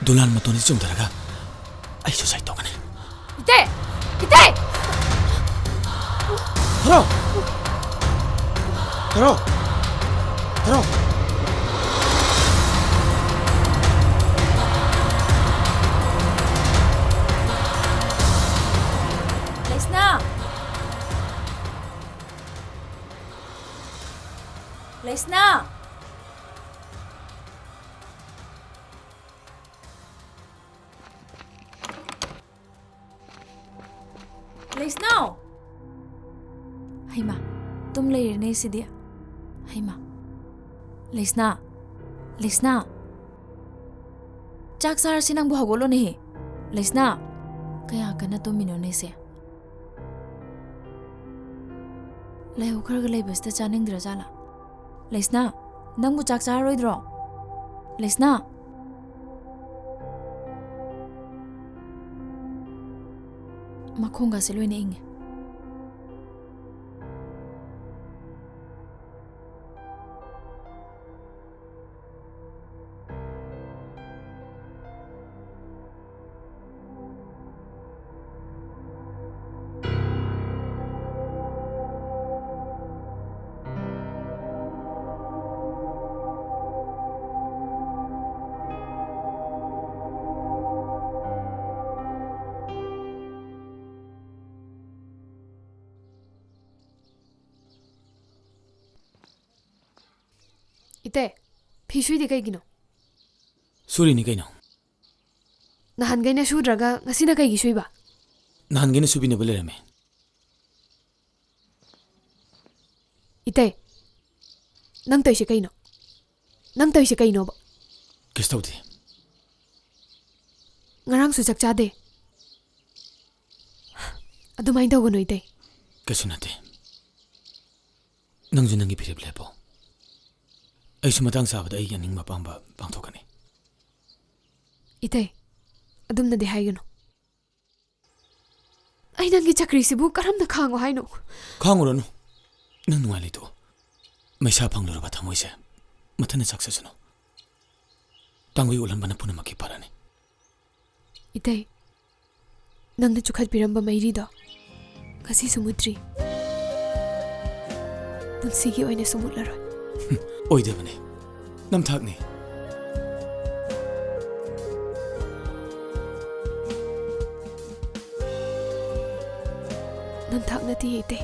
ꯗꯣꯂꯥꯟ ꯃꯇꯣꯟꯗ ꯆꯣꯡꯊꯔꯒ ꯑꯩ suicide ꯇꯧꯒꯅꯤ꯫ ꯏꯇꯩ! ꯏꯇꯩ! ꯊꯔꯣ! ꯊꯔꯣ! ꯊꯔꯣ! ꯂꯩꯁꯅꯥ! ꯂꯩꯁꯅꯥ! ꯂꯩꯁꯅꯥ! ꯍꯩꯃꯥ, ꯇꯨꯝ ꯂꯩꯔꯦꯅꯦ ꯁꯤꯗꯤ꯫ ꯍꯩꯃꯥ꯫ ꯂꯩꯁꯅꯥ! ꯂꯩꯁꯅꯥ! ꯆꯥꯛ ꯆꯥꯔꯁꯤ, ꯅꯪꯕꯨ ꯍꯧꯒꯠꯂꯣꯅꯦꯍꯦ꯫ ꯂꯩꯁꯅꯥ! ꯀꯌꯥ ꯀꯟꯅ ꯇꯨꯝꯃꯤꯅꯣꯅꯦ ꯁꯦ? ꯂꯥꯏꯍꯧ ꯈꯔꯒ ꯂꯩꯕꯁꯤꯗ ꯆꯥꯅꯤꯡꯗ꯭ꯔꯖꯥꯠꯂꯥ? ꯂꯩꯁꯅꯥ, ꯅꯪꯕꯨ ꯆꯥꯛ ꯆꯥꯔꯔꯣꯏꯗ꯭ꯔꯣ? ꯂꯩꯁꯅꯥ! ꯃꯈꯣꯡꯒꯁꯦ ꯂꯣꯏꯅ ꯏꯪꯉꯦ꯫ ꯏꯇꯩ, ꯐꯤ ꯁꯨꯏꯗꯤ ꯀꯩꯒꯤꯅꯣ? ꯁꯨꯔꯤꯅꯤ ꯀꯩꯅꯣ꯫ ꯅꯍꯥꯟꯈꯩꯅ ꯁꯨꯗ꯭ꯔꯒ ꯉꯁꯤꯅ ꯀꯩꯒꯤ ꯁꯨꯏꯕ? ꯅꯍꯥꯟꯈꯩꯅ ꯁꯨꯕꯤꯅꯕ ꯂꯩꯔꯝꯃꯦ꯫ ꯏꯇꯩ, ꯅꯪ ꯇꯧꯏꯁꯦ ꯀꯩꯅꯣ? ꯅꯪ ꯇꯧꯏꯁꯦ ꯀꯩꯅꯣꯕ? ꯀꯩꯁꯨ ꯇꯧꯗꯦ꯫ ꯉꯔꯥꯡꯁꯨ ꯆꯥꯛ ꯆꯥꯗꯦ꯫ ꯑꯗꯨꯃꯥꯏꯅ ꯇꯧꯒꯅꯨ, ꯏꯇꯩ꯫ ꯀꯩꯁꯨ ꯅꯠꯇꯦ꯫ ꯅꯪꯁꯨ ꯅꯪꯒꯤ ꯐꯤꯔꯦꯞ ꯂꯦꯞꯄꯣ꯫ ꯑꯩꯁꯨ ꯃꯇꯥꯡ ꯆꯥꯕꯗ ꯑꯩꯒꯤ ꯑꯅꯤꯡꯕ ꯑꯄꯥꯝꯕ ꯄꯥꯡꯊꯣꯛꯀꯅꯤ꯫ ꯏꯇꯩ, ꯑꯗꯨꯝꯅꯗꯤ ꯍꯥꯏꯒꯅꯨ꯫ ꯑꯩ ꯅꯪꯒꯤ ꯆꯀ꯭ꯔꯤꯁꯤꯕꯨ ꯀꯔꯝꯅ ꯈꯥꯡꯉꯣ ꯍꯥꯏꯅꯣ? ꯈꯥꯡꯉꯨꯔꯅꯨ꯫ ꯅꯪ ꯅꯨꯡꯉꯥꯏ ꯂꯩꯊꯣꯛꯑꯣ꯫ ꯃꯩꯁꯥ ꯐꯪꯂꯨꯔꯕ ꯊꯃꯣꯏꯁꯦ ꯃꯊꯟꯇ ꯆꯥꯛꯆꯁꯅꯨ꯫ ꯇꯥꯡꯒꯨꯏ ꯑꯣꯜꯍꯟꯕꯅ ꯄꯨꯝꯅꯃꯛꯀꯤ ꯐꯔꯅꯤ꯫ ꯏꯇꯩ, ꯅꯪꯅ ꯆꯨꯈꯠꯄꯤꯔꯝꯕ ꯃꯩꯔꯤꯗꯣ ꯉꯁꯤꯁꯨ ꯃꯨꯠꯇ꯭ꯔꯤ꯫ ꯄꯨꯟꯁꯤꯒꯤ ꯑꯣꯏꯅꯁꯨ ꯃꯨꯠꯂꯔꯣꯏ꯫ ꯑꯣꯏꯗꯕꯅꯦ꯫ ꯅꯝꯊꯥꯛꯅꯦ꯫ ꯅꯝꯊꯥꯛ ꯅꯠꯇꯦ, ꯏꯇꯩ꯫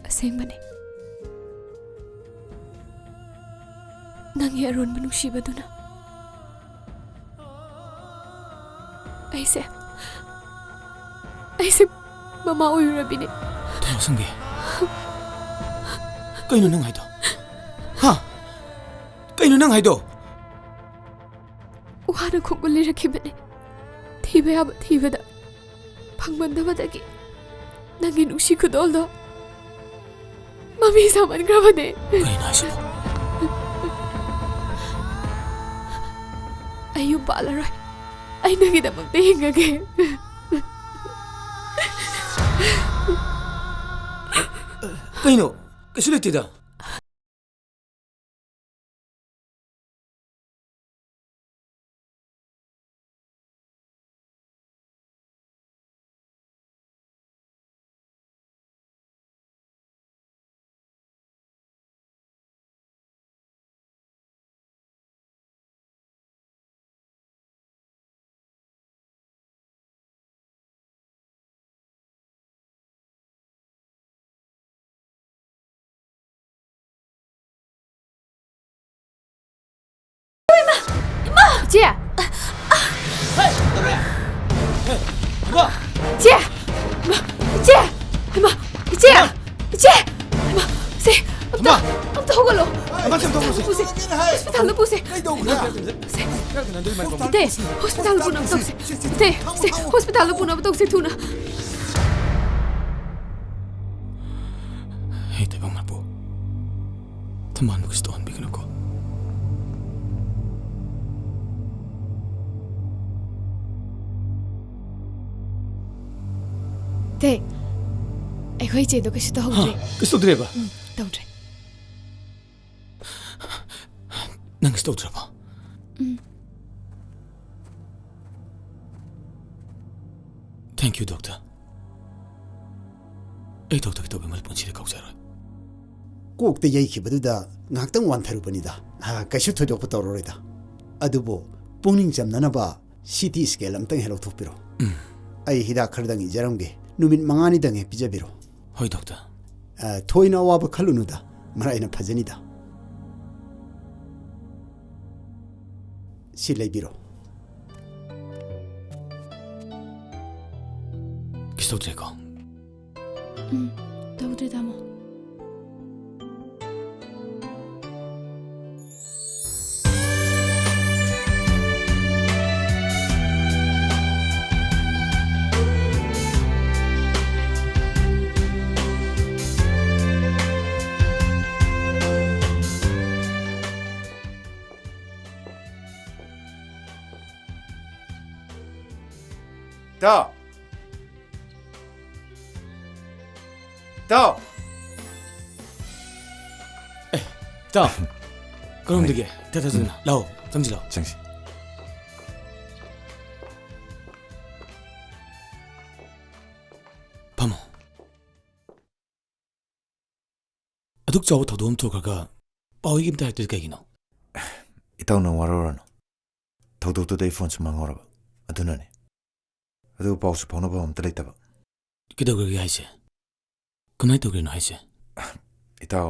ꯑꯁꯦꯡꯕꯅꯦ꯫ ꯅꯪꯒꯤ ꯑꯔꯣꯟꯕ ꯅꯨꯡꯁꯤꯕꯗꯨꯅ ꯑꯩꯁꯦ, ꯑꯩꯁꯦ ꯃꯃꯥ ꯑꯣꯏꯔꯨꯔꯕꯤꯅꯦ꯫ ꯊꯣꯏꯃꯁꯪꯕꯤ, ꯀꯩꯅꯣ ꯅꯪ ꯍꯥꯏꯗꯣ? ꯍꯥ? ꯀꯩꯅꯣ ꯅꯪ ꯍꯥꯏꯗꯣ? ꯋꯥꯅ ꯈꯣꯡꯒꯨꯜ ꯂꯤꯔꯛꯈꯤꯕꯅꯦ꯫ ꯊꯤꯕ ꯌꯥꯕ ꯊꯤꯕꯗ ꯐꯪꯃꯟꯗꯕꯗꯒꯤ ꯅꯪꯒꯤ ꯅꯨꯡꯁꯤ ꯈꯨꯗꯣꯜꯗꯣ ꯃꯃꯤ ꯁꯥꯃꯟꯈ꯭ꯔꯕꯅꯦ꯫ ꯀꯩꯅꯣ ꯍꯥꯏꯁꯤꯕꯣ? ꯑꯩ ꯌꯨꯝ ꯄꯥꯜꯂꯔꯣꯏ꯫ ꯑꯩ ꯅꯪꯒꯤꯗꯃꯛꯇ ꯍꯤꯡꯉꯒꯦ꯫ ꯀꯩꯅꯣ? ꯀꯩꯁꯨ ꯂꯩꯇꯦꯗ꯫ ꯍꯣꯁꯄꯤꯇꯥꯜꯗ ꯄꯨꯁꯦ꯫ ꯁꯦ, ꯇꯦ, ꯍꯣꯁꯄꯤꯇꯥꯜꯗ ꯄꯨꯅꯕ ꯇꯧꯁꯦ꯫ ꯇꯦ, ꯁꯦ, ꯍꯣꯁꯄꯤꯇꯥꯜꯗ ꯄꯨꯅꯕ ꯇꯧꯁꯦ ꯊꯨꯅ꯫ ꯍꯦ ꯇꯥꯏꯕꯪ ꯃꯄꯨ, ꯊꯝꯕꯥꯜꯕꯨ ꯀꯩꯁꯨ ꯇꯧꯍꯟꯕꯤꯒꯅꯨꯀꯣ꯫ ꯇꯦ, ꯑꯩꯈꯣꯏ ꯏꯆꯦꯗꯣ ꯀꯩꯁꯨ ꯇꯧꯍꯧꯗ꯭ꯔꯦ꯫ ꯍꯥ? ꯀꯩꯁꯨ ꯇꯧꯗ꯭ꯔꯦꯕ? ꯎꯝ, ꯇꯧꯗ꯭ꯔꯦ꯫ ꯅꯪ ꯀꯩꯁꯨ ꯇꯧꯗ꯭ꯔꯕꯣ? ꯎꯝ꯫ Thank you, doctor. ꯑꯩ ꯗꯣꯛꯇꯔ ꯀꯩꯗꯧꯕꯩ ꯃꯗꯨ ꯄꯨꯟꯁꯤꯗ ꯀꯥꯎꯖꯔꯣꯏ꯫ ꯀꯣꯛꯇ ꯌꯩꯈꯤꯕꯗꯨꯗ ꯉꯥꯏꯍꯥꯛꯇꯪ ꯋꯥꯟꯊꯔꯨꯕꯅꯤꯗ꯫ ꯑꯥ, ꯀꯩꯁꯨ ꯊꯣꯏꯗꯣꯛꯄ ꯇꯧꯔꯔꯣꯏꯗ꯫ ꯑꯗꯨꯕꯨ ꯄꯨꯛꯅꯤꯡ ꯆꯝꯅꯅꯕ ꯁꯤ ꯇꯤ ꯁ꯭ꯀꯦꯟ ꯑꯝꯇꯪ ꯍꯦꯛ ꯂꯧꯊꯣꯛꯄꯤꯔꯣ꯫ ꯎꯝ꯫ ꯑꯩ ꯍꯤꯗꯥꯛ ꯈꯔꯗꯪ ꯏꯖꯔꯝꯒꯦ꯫ ꯅꯨꯃꯤꯠ ꯃꯉꯥꯅꯤꯗꯪ ꯍꯦꯛ ꯄꯤꯖꯕꯤꯔꯣ꯫ ꯍꯣꯏ, ꯗꯣꯛꯇꯔ꯫ ꯑ, ꯊꯣꯏꯅ ꯑꯋꯥꯕ ꯈꯜꯂꯨꯅꯨꯗ, ꯃꯔꯥꯏꯅ ꯐꯖꯅꯤꯗ꯫ ꯁꯤ ꯂꯩꯕꯤꯔꯣ꯫ ꯀꯩꯁꯨ ꯇꯧꯗ꯭ꯔꯦꯀꯣ? ꯎꯝ, ꯇꯧꯗ꯭ꯔꯦ, ꯇꯥꯃꯣ꯫ ꯏꯇꯥꯎ! ꯏꯇꯥꯎ! ꯑꯦ, ꯏꯇꯥꯎ! ꯀꯔꯣꯝꯗꯒꯤ? ꯍꯣꯏ꯫ ꯏꯇꯥ ꯊꯥꯖꯗꯅ꯫ ꯎꯝ꯫ ꯂꯥꯛꯑꯣ, ꯆꯪꯁꯤ ꯂꯥꯛꯑꯣ꯫ ꯆꯪꯁꯤ꯫ ꯐꯝꯃꯣ꯫ ꯑꯗꯨꯛ ꯆꯥꯎꯕ ꯊꯧꯗꯣꯛ ꯑꯃ ꯊꯣꯛꯈ꯭ꯔꯒ ꯄꯥꯎ ꯏ ꯑꯝꯇ ꯍꯥꯏꯔꯛꯇ꯭ꯔꯤꯗꯤ ꯀꯩꯒꯤꯅꯣ? ꯏꯇꯥꯎ, ꯅꯪ ꯋꯥꯔꯧꯔꯅꯨ꯫ ꯊꯧꯗꯣꯛꯇꯨꯗ ꯑꯩ ꯐꯣꯟꯁꯨ ꯃꯥꯡꯍꯧꯔꯕ, ꯑꯗꯨꯅꯅꯦ꯫ ꯑꯗꯨꯒ ꯄꯥꯎꯁꯨ ꯐꯥꯎꯅꯕ ꯑꯝꯇ ꯂꯩꯇꯕ꯫ ꯀꯩꯗꯧꯈ꯭ꯔꯒꯦ ꯍꯥꯏꯁꯦ? ꯀꯃꯥꯏꯅ ꯇꯧꯈ꯭ꯔꯤꯅꯣ ꯍꯥꯏꯁꯦ? ꯏꯇꯥꯎ,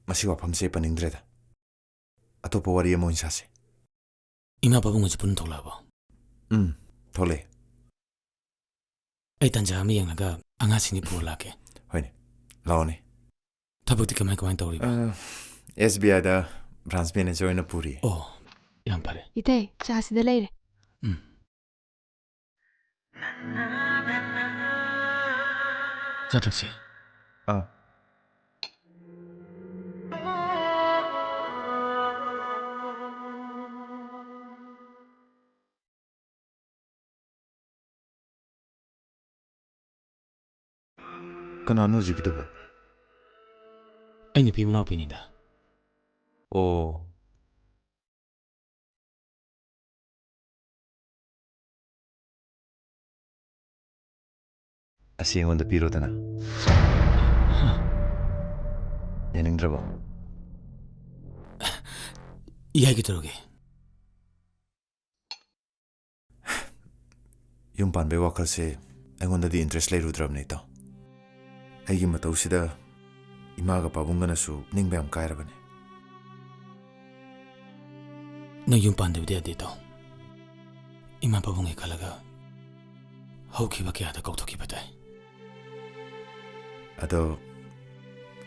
ꯃꯁꯤ ꯋꯥꯐꯝꯁꯦ ꯑꯩ ꯄꯟꯅꯤꯡꯗ꯭ꯔꯦꯗ꯫ ꯑꯇꯣꯞꯄ ꯋꯥꯔꯤ ꯑꯃ ꯑꯣꯏꯅ ꯁꯥꯁꯤ꯫ ꯏꯃꯥ ꯄꯥꯕꯨꯡ ꯍꯣꯏꯁꯨ ꯄꯨꯟꯅ ꯊꯣꯛꯂꯛꯑꯕꯣ? ꯎꯝ, ꯊꯣꯛꯂꯛꯑꯦ꯫ ꯑꯩ ꯇꯥꯟꯖꯥ ꯑꯃ ꯌꯦꯡꯂꯒ ꯑꯉꯥꯡꯁꯤꯡꯗꯤ ꯄꯨꯔ ꯂꯥꯛꯀꯦ꯫ ꯍꯣꯏꯅꯦ, ꯂꯥꯛꯑꯣꯅꯦ꯫ ꯊꯕꯛꯇꯤ ꯀꯃꯥꯏ ꯀꯃꯥꯏ ꯇꯧꯔꯤꯕ? ꯑ, ꯑꯦꯁ ꯕꯤ ꯑꯥꯏꯗ branch manager ꯑꯣꯏꯅ ꯄꯨꯔꯤ꯫ ꯑꯣ, ꯌꯥꯝ ꯐꯔꯦ꯫ ꯏꯇꯩ, ꯆꯥ ꯁꯤꯗ ꯂꯩꯔꯦ꯫ ꯎꯝ꯫ ꯆꯥ ꯊꯛꯁꯤ꯫ ꯑꯥ꯫ ꯀꯅꯥꯅꯣ ꯍꯧꯖꯤꯛꯀꯤꯗꯨꯕꯣ? ꯑꯩ ꯅꯨꯄꯤ ꯃꯅꯥꯎꯄꯤꯅꯤꯗ꯫ ꯑꯣ꯫ ꯑꯁꯤ ꯑꯩꯉꯣꯟꯗ ꯄꯤꯔꯣꯗꯅ꯫ ꯌꯥꯅꯤꯡꯗ꯭ꯔꯕꯣ? ꯌꯥꯏ, ꯀꯩꯗꯧꯔꯒꯦ? ꯌꯨꯝ ꯄꯥꯟꯕꯩ ꯋꯥꯈꯜꯁꯦ ꯑꯩꯉꯣꯟꯗꯗꯤ interest ꯂꯩꯔꯨꯗ꯭ꯔꯕꯅꯦ, ꯏꯇꯥꯎ꯫ ꯑꯩꯒꯤ ꯃꯇꯧꯁꯤꯗ ꯏꯃꯥꯒ ꯄꯥꯕꯨꯡꯒꯅꯁꯨ ꯅꯤꯡꯕ ꯌꯥꯝ ꯀꯥꯏꯔꯕꯅꯦ꯫ ꯅꯪ ꯌꯨꯝ ꯄꯥꯟꯗꯕꯗꯤ ꯌꯥꯗꯦ, ꯏꯇꯥꯎ꯫ ꯏꯃꯥ ꯄꯥꯕꯨꯡꯒꯤ ꯈꯜꯂꯒ ꯍꯧꯈꯤꯕ ꯀꯌꯥꯗ ꯀꯥꯎꯊꯣꯛꯈꯤꯕ ꯇꯥꯏ꯫ ꯑꯗꯣ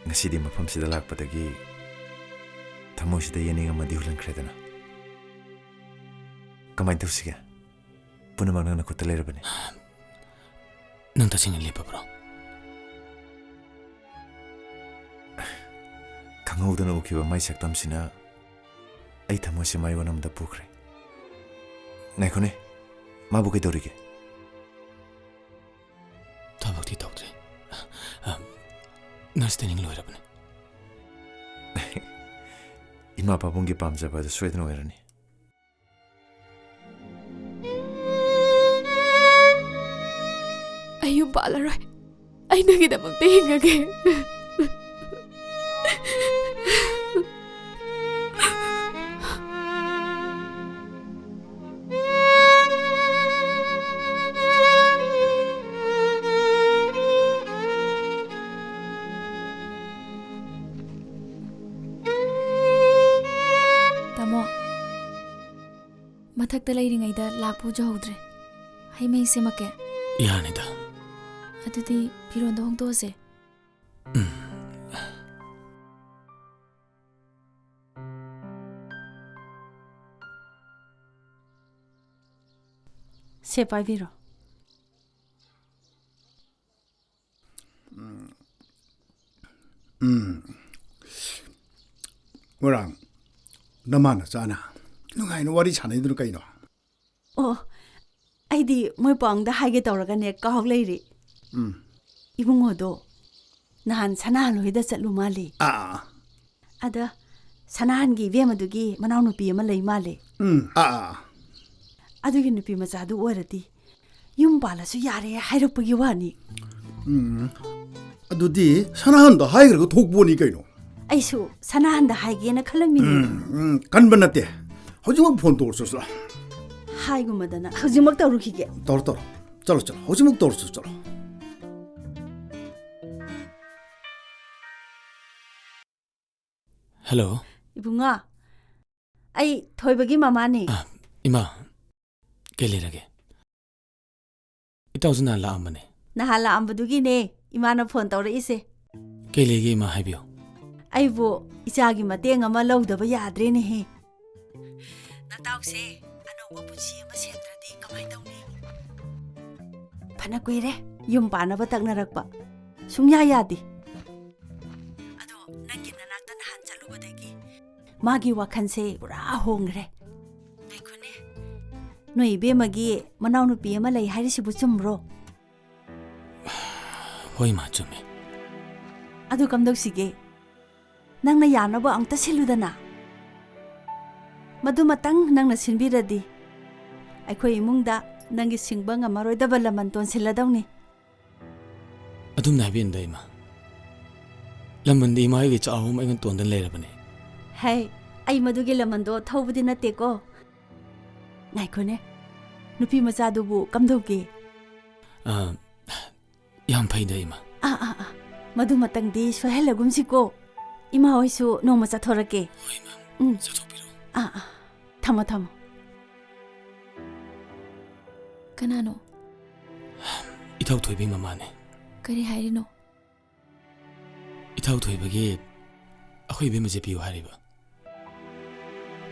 ꯉꯁꯤꯗꯤ ꯃꯐꯝꯁꯤꯗ ꯂꯥꯛꯄꯗꯒꯤ ꯊꯃꯣꯏꯁꯤꯗ ꯌꯦꯅꯤꯡ ꯑꯃꯗꯤ ꯍꯨꯜꯍꯟꯈ꯭ꯔꯦꯗꯅ꯫ ꯀꯃꯥꯏꯅ ꯇꯧꯁꯤꯒꯦ? ꯄꯨꯝꯅꯃꯛ ꯅꯪ ꯅꯈꯨꯠꯇ ꯂꯩꯔꯕꯅꯤ꯫ ꯅꯪ ꯇꯁꯦꯡꯅ ꯂꯦꯞꯄꯕ꯭ꯔꯣ? ꯈꯪꯍꯧꯗꯅ ꯎꯈꯤꯕ ꯃꯥꯏ ꯁꯛꯇꯝꯁꯤꯅ ꯑꯩ ꯊꯃꯣꯏꯁꯦ ꯃꯥꯏꯑꯣꯟ ꯑꯃꯗ ꯄꯨꯈ꯭ꯔꯦ꯫ ꯉꯥꯏꯈꯣꯅꯦ, ꯃꯥꯕꯨ ꯀꯩꯗꯧꯔꯤꯒꯦ? ꯊꯕꯛꯇꯤ ꯇꯧꯗ꯭ꯔꯤ꯫ ꯑ, nurse training ꯂꯣꯏꯔꯕꯅꯦ꯫ ꯏꯃꯥ ꯄꯥꯕꯨꯡꯒꯤ ꯄꯥꯝꯖꯕ ꯑꯗꯨ ꯁꯣꯏꯗꯅ ꯑꯣꯏꯔꯅꯤ꯫ ꯑꯩ ꯌꯨꯝ ꯄꯥꯜꯂꯔꯣꯏ꯫ ꯑꯩ ꯅꯪꯒꯤꯗꯃꯛꯇ ꯍꯤꯡꯉꯒꯦ꯫ ꯇꯥꯃꯣ, ꯃꯊꯛꯇ ꯂꯩꯔꯤꯉꯩꯗ ꯂꯥꯛꯄ ꯎꯖꯍꯧꯗ꯭ꯔꯦ꯫ ꯍꯩ ꯃꯍꯤ ꯁꯦꯝꯃꯛꯀꯦ꯫ ꯌꯥꯅꯤꯗ꯫ ꯑꯗꯨꯗꯤ ꯐꯤꯔꯣꯟꯗꯣ ꯍꯣꯡꯗꯣꯛꯑꯁꯦ꯫ ꯎꯝ꯫ ꯁꯦ, ꯄꯥꯏꯕꯤꯔꯣ꯫ ꯎꯝ꯫ ꯃꯣꯏꯔꯥꯡ, ꯅꯃꯥ ꯅꯆꯥꯅ ꯅꯨꯡꯉꯥꯏꯅ ꯋꯥꯔꯤ ꯁꯥꯟꯅꯩꯗꯨꯅ ꯀꯩꯅꯣ? ꯑꯣ, ꯑꯩꯗꯤ ꯃꯣꯏ ꯄꯥꯎꯗ ꯍꯥꯏꯒꯦ ꯇꯧꯔꯒꯅꯦ, ꯀꯥꯎ ꯂꯩꯔꯤ꯫ ꯎꯝ꯫ ꯏꯕꯨꯡꯉꯣꯗꯣ ꯅꯍꯥꯟ ꯁꯅꯥꯍꯟ ꯍꯣꯏꯗ ꯆꯠꯂꯨ ꯃꯥꯜꯂꯤ꯫ ꯑꯥ꯫ ꯑꯗ ꯁꯅꯥꯍꯟꯒꯤ ꯏꯕꯦꯝꯃꯗꯨꯒꯤ ꯃꯅꯥꯎꯅꯨꯄꯤ ꯑꯃ ꯂꯩ ꯃꯥꯜꯂꯤ꯫ ꯎꯝ꯫ ꯑꯥ꯫ ꯑꯗꯨꯒꯤ ꯅꯨꯄꯤ ꯃꯆꯥꯗꯨ ꯑꯣꯏꯔꯗꯤ ꯌꯨꯝ ꯄꯥꯜꯂꯁꯨ ꯌꯥꯔꯦ ꯍꯥꯏꯔꯛꯄꯒꯤ ꯋꯥꯅꯤ꯫ ꯎꯝ꯫ ꯑꯗꯨꯗꯤ ꯁꯅꯥꯍꯟꯗ ꯍꯥꯏꯈ꯭ꯔꯒ ꯊꯣꯛꯄꯅꯤ ꯀꯩꯅꯣ꯫ ꯑꯩꯁꯨ ꯁꯅꯥꯍꯟꯗ ꯍꯥꯏꯒꯦꯅ ꯈꯜꯂꯝꯃꯤꯅꯦ꯫ ꯎꯝ, ꯎꯝ, ꯀꯟꯕ ꯅꯠꯇꯦ꯫ ꯍꯧꯖꯤꯛꯃꯛ ꯐꯣꯟ ꯇꯧꯔꯁꯨ ꯆꯠꯂꯣ꯫ ꯍꯥꯏꯒꯨꯝꯕꯗꯅ ꯍꯧꯖꯤꯛꯃꯛ ꯇꯧꯔꯨꯈꯤꯒꯦ꯫ ꯇꯧꯔꯣ, ꯇꯧꯔꯣ꯫ ꯆꯠꯂꯣ, ꯆꯠꯂꯣ꯫ ꯍꯧꯖꯤꯛꯃꯛ ꯇꯧꯔꯁꯨ ꯆꯠꯂꯣ꯫ ꯍꯜꯂꯣ꯫ ꯏꯕꯨꯡꯉꯣ, ꯑꯩ ꯊꯣꯏꯕꯒꯤ ꯃꯃꯥꯅꯦ꯫ ꯑ, ꯏꯃꯥ, ꯀꯩ ꯂꯩꯔꯒꯦ? ꯏꯇꯥꯎꯁꯨ ꯅꯍꯥꯟ ꯂꯥꯛꯑꯝꯕꯅꯦ꯫ ꯅꯍꯥꯟ ꯂꯥꯛꯑꯝꯕꯗꯨꯒꯤꯅꯦ ꯏꯃꯥꯅ ꯐꯣꯟ ꯇꯧꯔꯛꯏꯁꯦ꯫ ꯀꯩ ꯂꯩꯒꯦ ꯏꯃꯥ, ꯍꯥꯏꯕꯤꯌꯨ꯫ ꯑꯩꯕꯨ ꯏꯆꯥꯒꯤ ꯃꯇꯦꯡ ꯑꯃ ꯂꯧꯗꯕ ꯌꯥꯗ꯭ꯔꯦꯅꯦꯍꯦ꯫ ꯅꯇꯥꯎꯁꯦ ꯑꯅꯧꯕ ꯄꯨꯟꯁꯤ ꯑꯃ ꯁꯦꯝꯗ꯭ꯔꯗꯤ ꯀꯃꯥꯏ ꯇꯧꯅꯤ? ꯐꯅ ꯀꯨꯏꯔꯦ ꯌꯨꯝ ꯄꯥꯟꯅꯕ ꯇꯛꯅꯔꯛꯄ꯫ ꯁꯨꯡꯌꯥ ꯌꯥꯗꯦ꯫ ꯑꯗꯣ ꯅꯪꯒꯤ ꯅꯅꯥꯛꯇ ꯅꯍꯥꯟ ꯆꯠꯂꯨꯕꯗꯒꯤ ꯃꯥꯒꯤ ꯋꯥꯈꯜꯁꯦ ꯄꯨꯔꯥ ꯍꯣꯡꯈ꯭ꯔꯦ꯫ ꯉꯥꯏꯈꯣꯅꯦ, ꯅꯣꯏ ꯏꯕꯦꯝꯃꯒꯤ ꯃꯅꯥꯎꯅꯨꯄꯤ ꯑꯃ ꯂꯩ ꯍꯥꯏꯔꯤꯁꯤꯕꯨ ꯆꯨꯝꯕ꯭ꯔꯣ? ꯍꯣꯏ ꯏꯃꯥ, ꯆꯨꯝꯃꯦ꯫ ꯑꯗꯨ ꯀꯝꯗꯧꯁꯤꯒꯦ? ꯅꯪꯅ ꯌꯥꯅꯕ ꯑꯝꯇ ꯁꯤꯜꯂꯨꯗꯅ꯫ ꯃꯗꯨꯃꯇꯪ ꯅꯪꯅ ꯁꯤꯟꯕꯤꯔꯗꯤ ꯑꯩꯈꯣꯏ ꯏꯃꯨꯡꯗ ꯅꯪꯒꯤ ꯁꯤꯡꯕ ꯉꯝꯃꯔꯣꯏꯗꯕ ꯂꯃꯟ ꯇꯣꯟꯁꯤꯜꯂꯗꯧꯅꯤ꯫ ꯑꯗꯨꯝꯅ ꯍꯥꯏꯕꯤꯅꯨꯗ ꯏꯃꯥ꯫ ꯂꯃꯟꯗꯤ ꯏꯃꯥ ꯍꯣꯏꯒꯤ ꯆꯥꯎꯕ ꯑꯃ ꯑꯩꯉꯣꯟꯗ ꯇꯣꯟꯗꯅ ꯂꯩꯔꯕꯅꯦ꯫ ꯍꯩ, ꯑꯩ ꯃꯗꯨꯒꯤ ꯂꯃꯟꯗꯣ ꯊꯧꯕꯗꯤ ꯅꯠꯇꯦꯀꯣ꯫ ꯉꯥꯏꯈꯣꯅꯦ, ꯅꯨꯄꯤ ꯃꯆꯥꯗꯨꯕꯨ ꯀꯝꯗꯧꯒꯦ? ꯑ, ꯌꯥꯝ ꯐꯩꯗ ꯏꯃꯥ꯫ ꯑꯥ, ꯑꯥ, ꯑꯥ, ꯃꯗꯨꯃꯇꯪꯗꯤ ꯁꯣꯏꯍꯜꯂꯒꯨꯝꯁꯤꯀꯣ꯫ ꯏꯃꯥ ꯍꯣꯏꯁꯨ ꯅꯣꯡꯃ ꯆꯠꯊꯣꯔꯛꯀꯦ꯫ ꯍꯣꯏ ꯏꯃꯥ, ꯎꯝ꯫ ꯆꯠꯊꯣꯛꯄꯤꯔꯣ꯫ ꯑꯥ, ꯑꯥ, ꯊꯝꯃꯣ, ꯊꯝꯃꯣ꯫ ꯀꯅꯥꯅꯣ? ꯏꯊꯧ ꯊꯣꯏꯕꯤ ꯃꯃꯥꯅꯦ꯫ ꯀꯔꯤ ꯍꯥꯏꯔꯤꯅꯣ? ꯏꯊꯧ ꯊꯣꯏꯕꯒꯤ ꯑꯩꯈꯣꯏ ꯏꯕꯦꯝꯃꯁꯦ ꯄꯤꯌꯨ ꯍꯥꯏꯔꯤꯕ꯫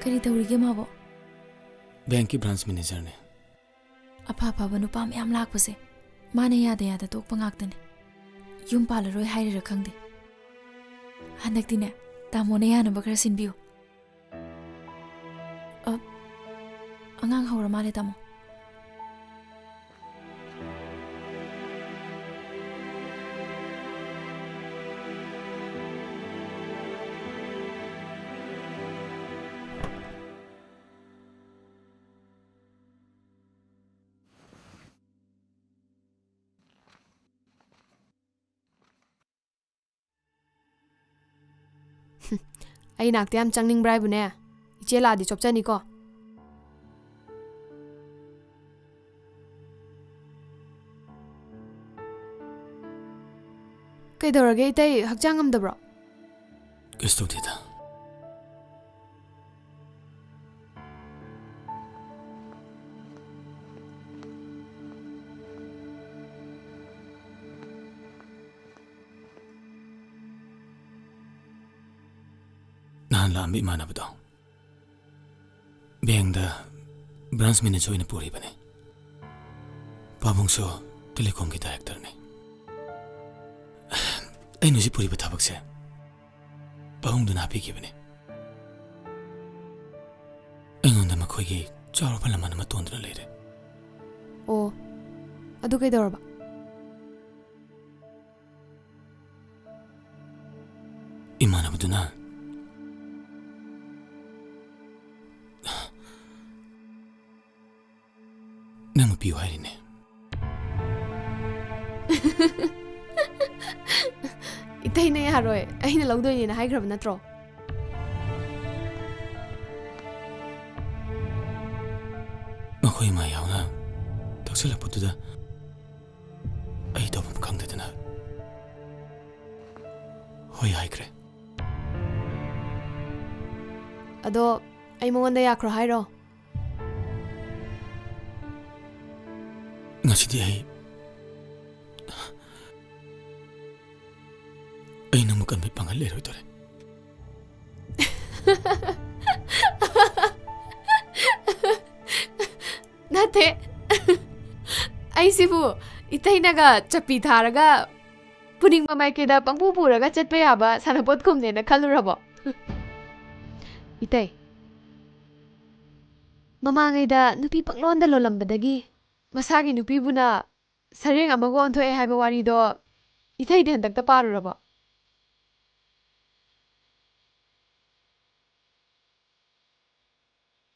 ꯀꯔꯤ ꯇꯧꯔꯤꯒꯦ ꯃꯥꯕꯣ? ꯕꯦꯡꯀꯤ ꯕ꯭ꯔꯥꯟꯁ ꯃꯦꯅꯦꯖꯔꯅꯦ꯫ ꯑꯐ ꯑꯐꯕ ꯅꯨꯄꯥ ꯃꯌꯥꯝ ꯂꯥꯛꯄꯁꯦ ꯃꯥꯅ ꯌꯥꯗ ꯌꯥꯗ ꯇꯣꯛꯄ ꯉꯥꯛꯇꯅꯤ꯫ ꯌꯨꯝ ꯄꯥꯜꯂꯔꯣꯏ ꯍꯥꯏꯔꯤꯔꯥ ꯈꯪꯗꯦ꯫ ꯍꯟꯗꯛꯇꯤꯅꯦ, ꯇꯥꯃꯣꯅ ꯌꯥꯅꯕ ꯈꯔ ꯁꯤꯟꯕꯤꯌꯨ꯫ ꯑ, ꯑꯉꯥꯡ ꯍꯧꯔ ꯃꯥꯜꯂꯦ, ꯇꯥꯃꯣ꯫ ꯑꯩ ꯅꯥꯛꯇ ꯌꯥꯝ ꯆꯪꯅꯤꯡꯕ꯭ꯔꯥ ꯍꯥꯏꯕꯨꯅꯦ? ꯏꯆꯦ ꯂꯥꯛꯑꯗꯤ ꯆꯣꯞꯆꯅꯤꯀꯣ꯫ ꯀꯩꯗꯧꯔꯒꯦ ꯏꯇꯩ, ꯍꯛꯆꯥꯡ ꯉꯝꯗꯕ꯭ꯔꯣ? ꯀꯩꯁꯨ ꯇꯧꯗꯦꯗ꯫ ꯅꯍꯥꯟ ꯂꯥꯛꯑꯝꯕ ꯏꯃꯥꯟꯅꯕꯗꯣ ꯕꯦꯡꯗ branch manager ꯑꯣꯏꯅ ꯄꯨꯔꯤꯕꯅꯤ꯫ ꯄꯥꯕꯨꯡꯁꯨ ꯇꯦꯂꯤꯀꯣꯝꯒꯤ directorꯅꯤ꯫ ꯑꯩꯅ ꯍꯧꯖꯤꯛ ꯄꯨꯔꯤꯕ ꯊꯕꯛꯁꯦ ꯄꯥꯕꯨꯡꯗꯨꯅ ꯍꯥꯞꯄꯤꯈꯤꯕꯅꯤ꯫ ꯑꯩꯉꯣꯟꯗ ꯃꯈꯣꯏꯒꯤ ꯆꯥꯎꯔꯕ ꯂꯃꯟ ꯑꯃ ꯇꯣꯟꯗꯨꯅ ꯂꯩꯔꯦ꯫ ꯑꯣ, ꯑꯗꯨ ꯀꯩꯗꯧꯔꯕ? ꯏꯃꯥꯟꯅꯕꯗꯨꯅ ꯅꯪ ꯄꯤꯌꯨ ꯍꯥꯏꯔꯤꯅꯦ꯫ ꯏꯇꯩꯅ ꯌꯥꯔꯣꯏ, ꯑꯩꯅ ꯂꯧꯗꯣꯏꯅꯦꯅ ꯍꯥꯏꯈ꯭ꯔꯕ ꯅꯠꯇ꯭ꯔꯣ? ꯃꯈꯣꯏ ꯏꯃꯥ ꯌꯥꯎꯅ ꯊꯛꯆꯜꯂꯛꯄꯗꯨꯗ ꯑꯩ ꯇꯧꯐꯝ ꯈꯪꯗꯗꯅ ꯍꯣꯏ ꯍꯥꯏꯈ꯭ꯔꯦ꯫ ꯑꯗꯣ ꯑꯩ ꯃꯉꯣꯟꯗ ꯌꯥꯈ꯭ꯔꯣ ꯍꯥꯏꯔꯣ? ꯉꯁꯤꯗꯤ ꯑꯩ, ꯑꯩ ꯅꯪꯕꯨ ꯀꯟꯕꯩ ꯄꯥꯡꯒꯜ ꯂꯩꯔꯣꯏꯗꯧꯔꯦ꯫ ꯅꯠꯇꯦ꯫ ꯑꯩꯁꯤꯕꯨ ꯏꯇꯩꯅꯒ ꯆꯞꯄꯤ ꯊꯥꯔꯒ ꯄꯨꯅꯤꯡꯕ ꯃꯥꯏꯀꯩꯗ ꯄꯪꯄꯨ ꯄꯨꯔꯒ ꯆꯠꯄ ꯌꯥꯕ ꯁꯥꯟꯅꯄꯣꯠꯀꯨꯝꯅꯦꯅ ꯈꯜꯂꯨꯔꯕꯣ? ꯏꯇꯩ, ꯃꯃꯥꯡꯉꯩꯗ ꯅꯨꯄꯤ ꯄꯪꯂꯣꯟꯗ ꯂꯣꯜꯂꯝꯕꯗꯒꯤ ꯃꯁꯥꯒꯤ ꯅꯨꯄꯤꯕꯨꯅ ꯁꯔꯦꯡ ꯑꯃꯒ ꯑꯣꯟꯊꯣꯛꯑꯦ ꯍꯥꯏꯕ ꯋꯥꯔꯤꯗꯣ ꯏꯇꯩꯗꯤ ꯍꯟꯗꯛꯇ ꯄꯥꯔꯨꯔꯕꯣ?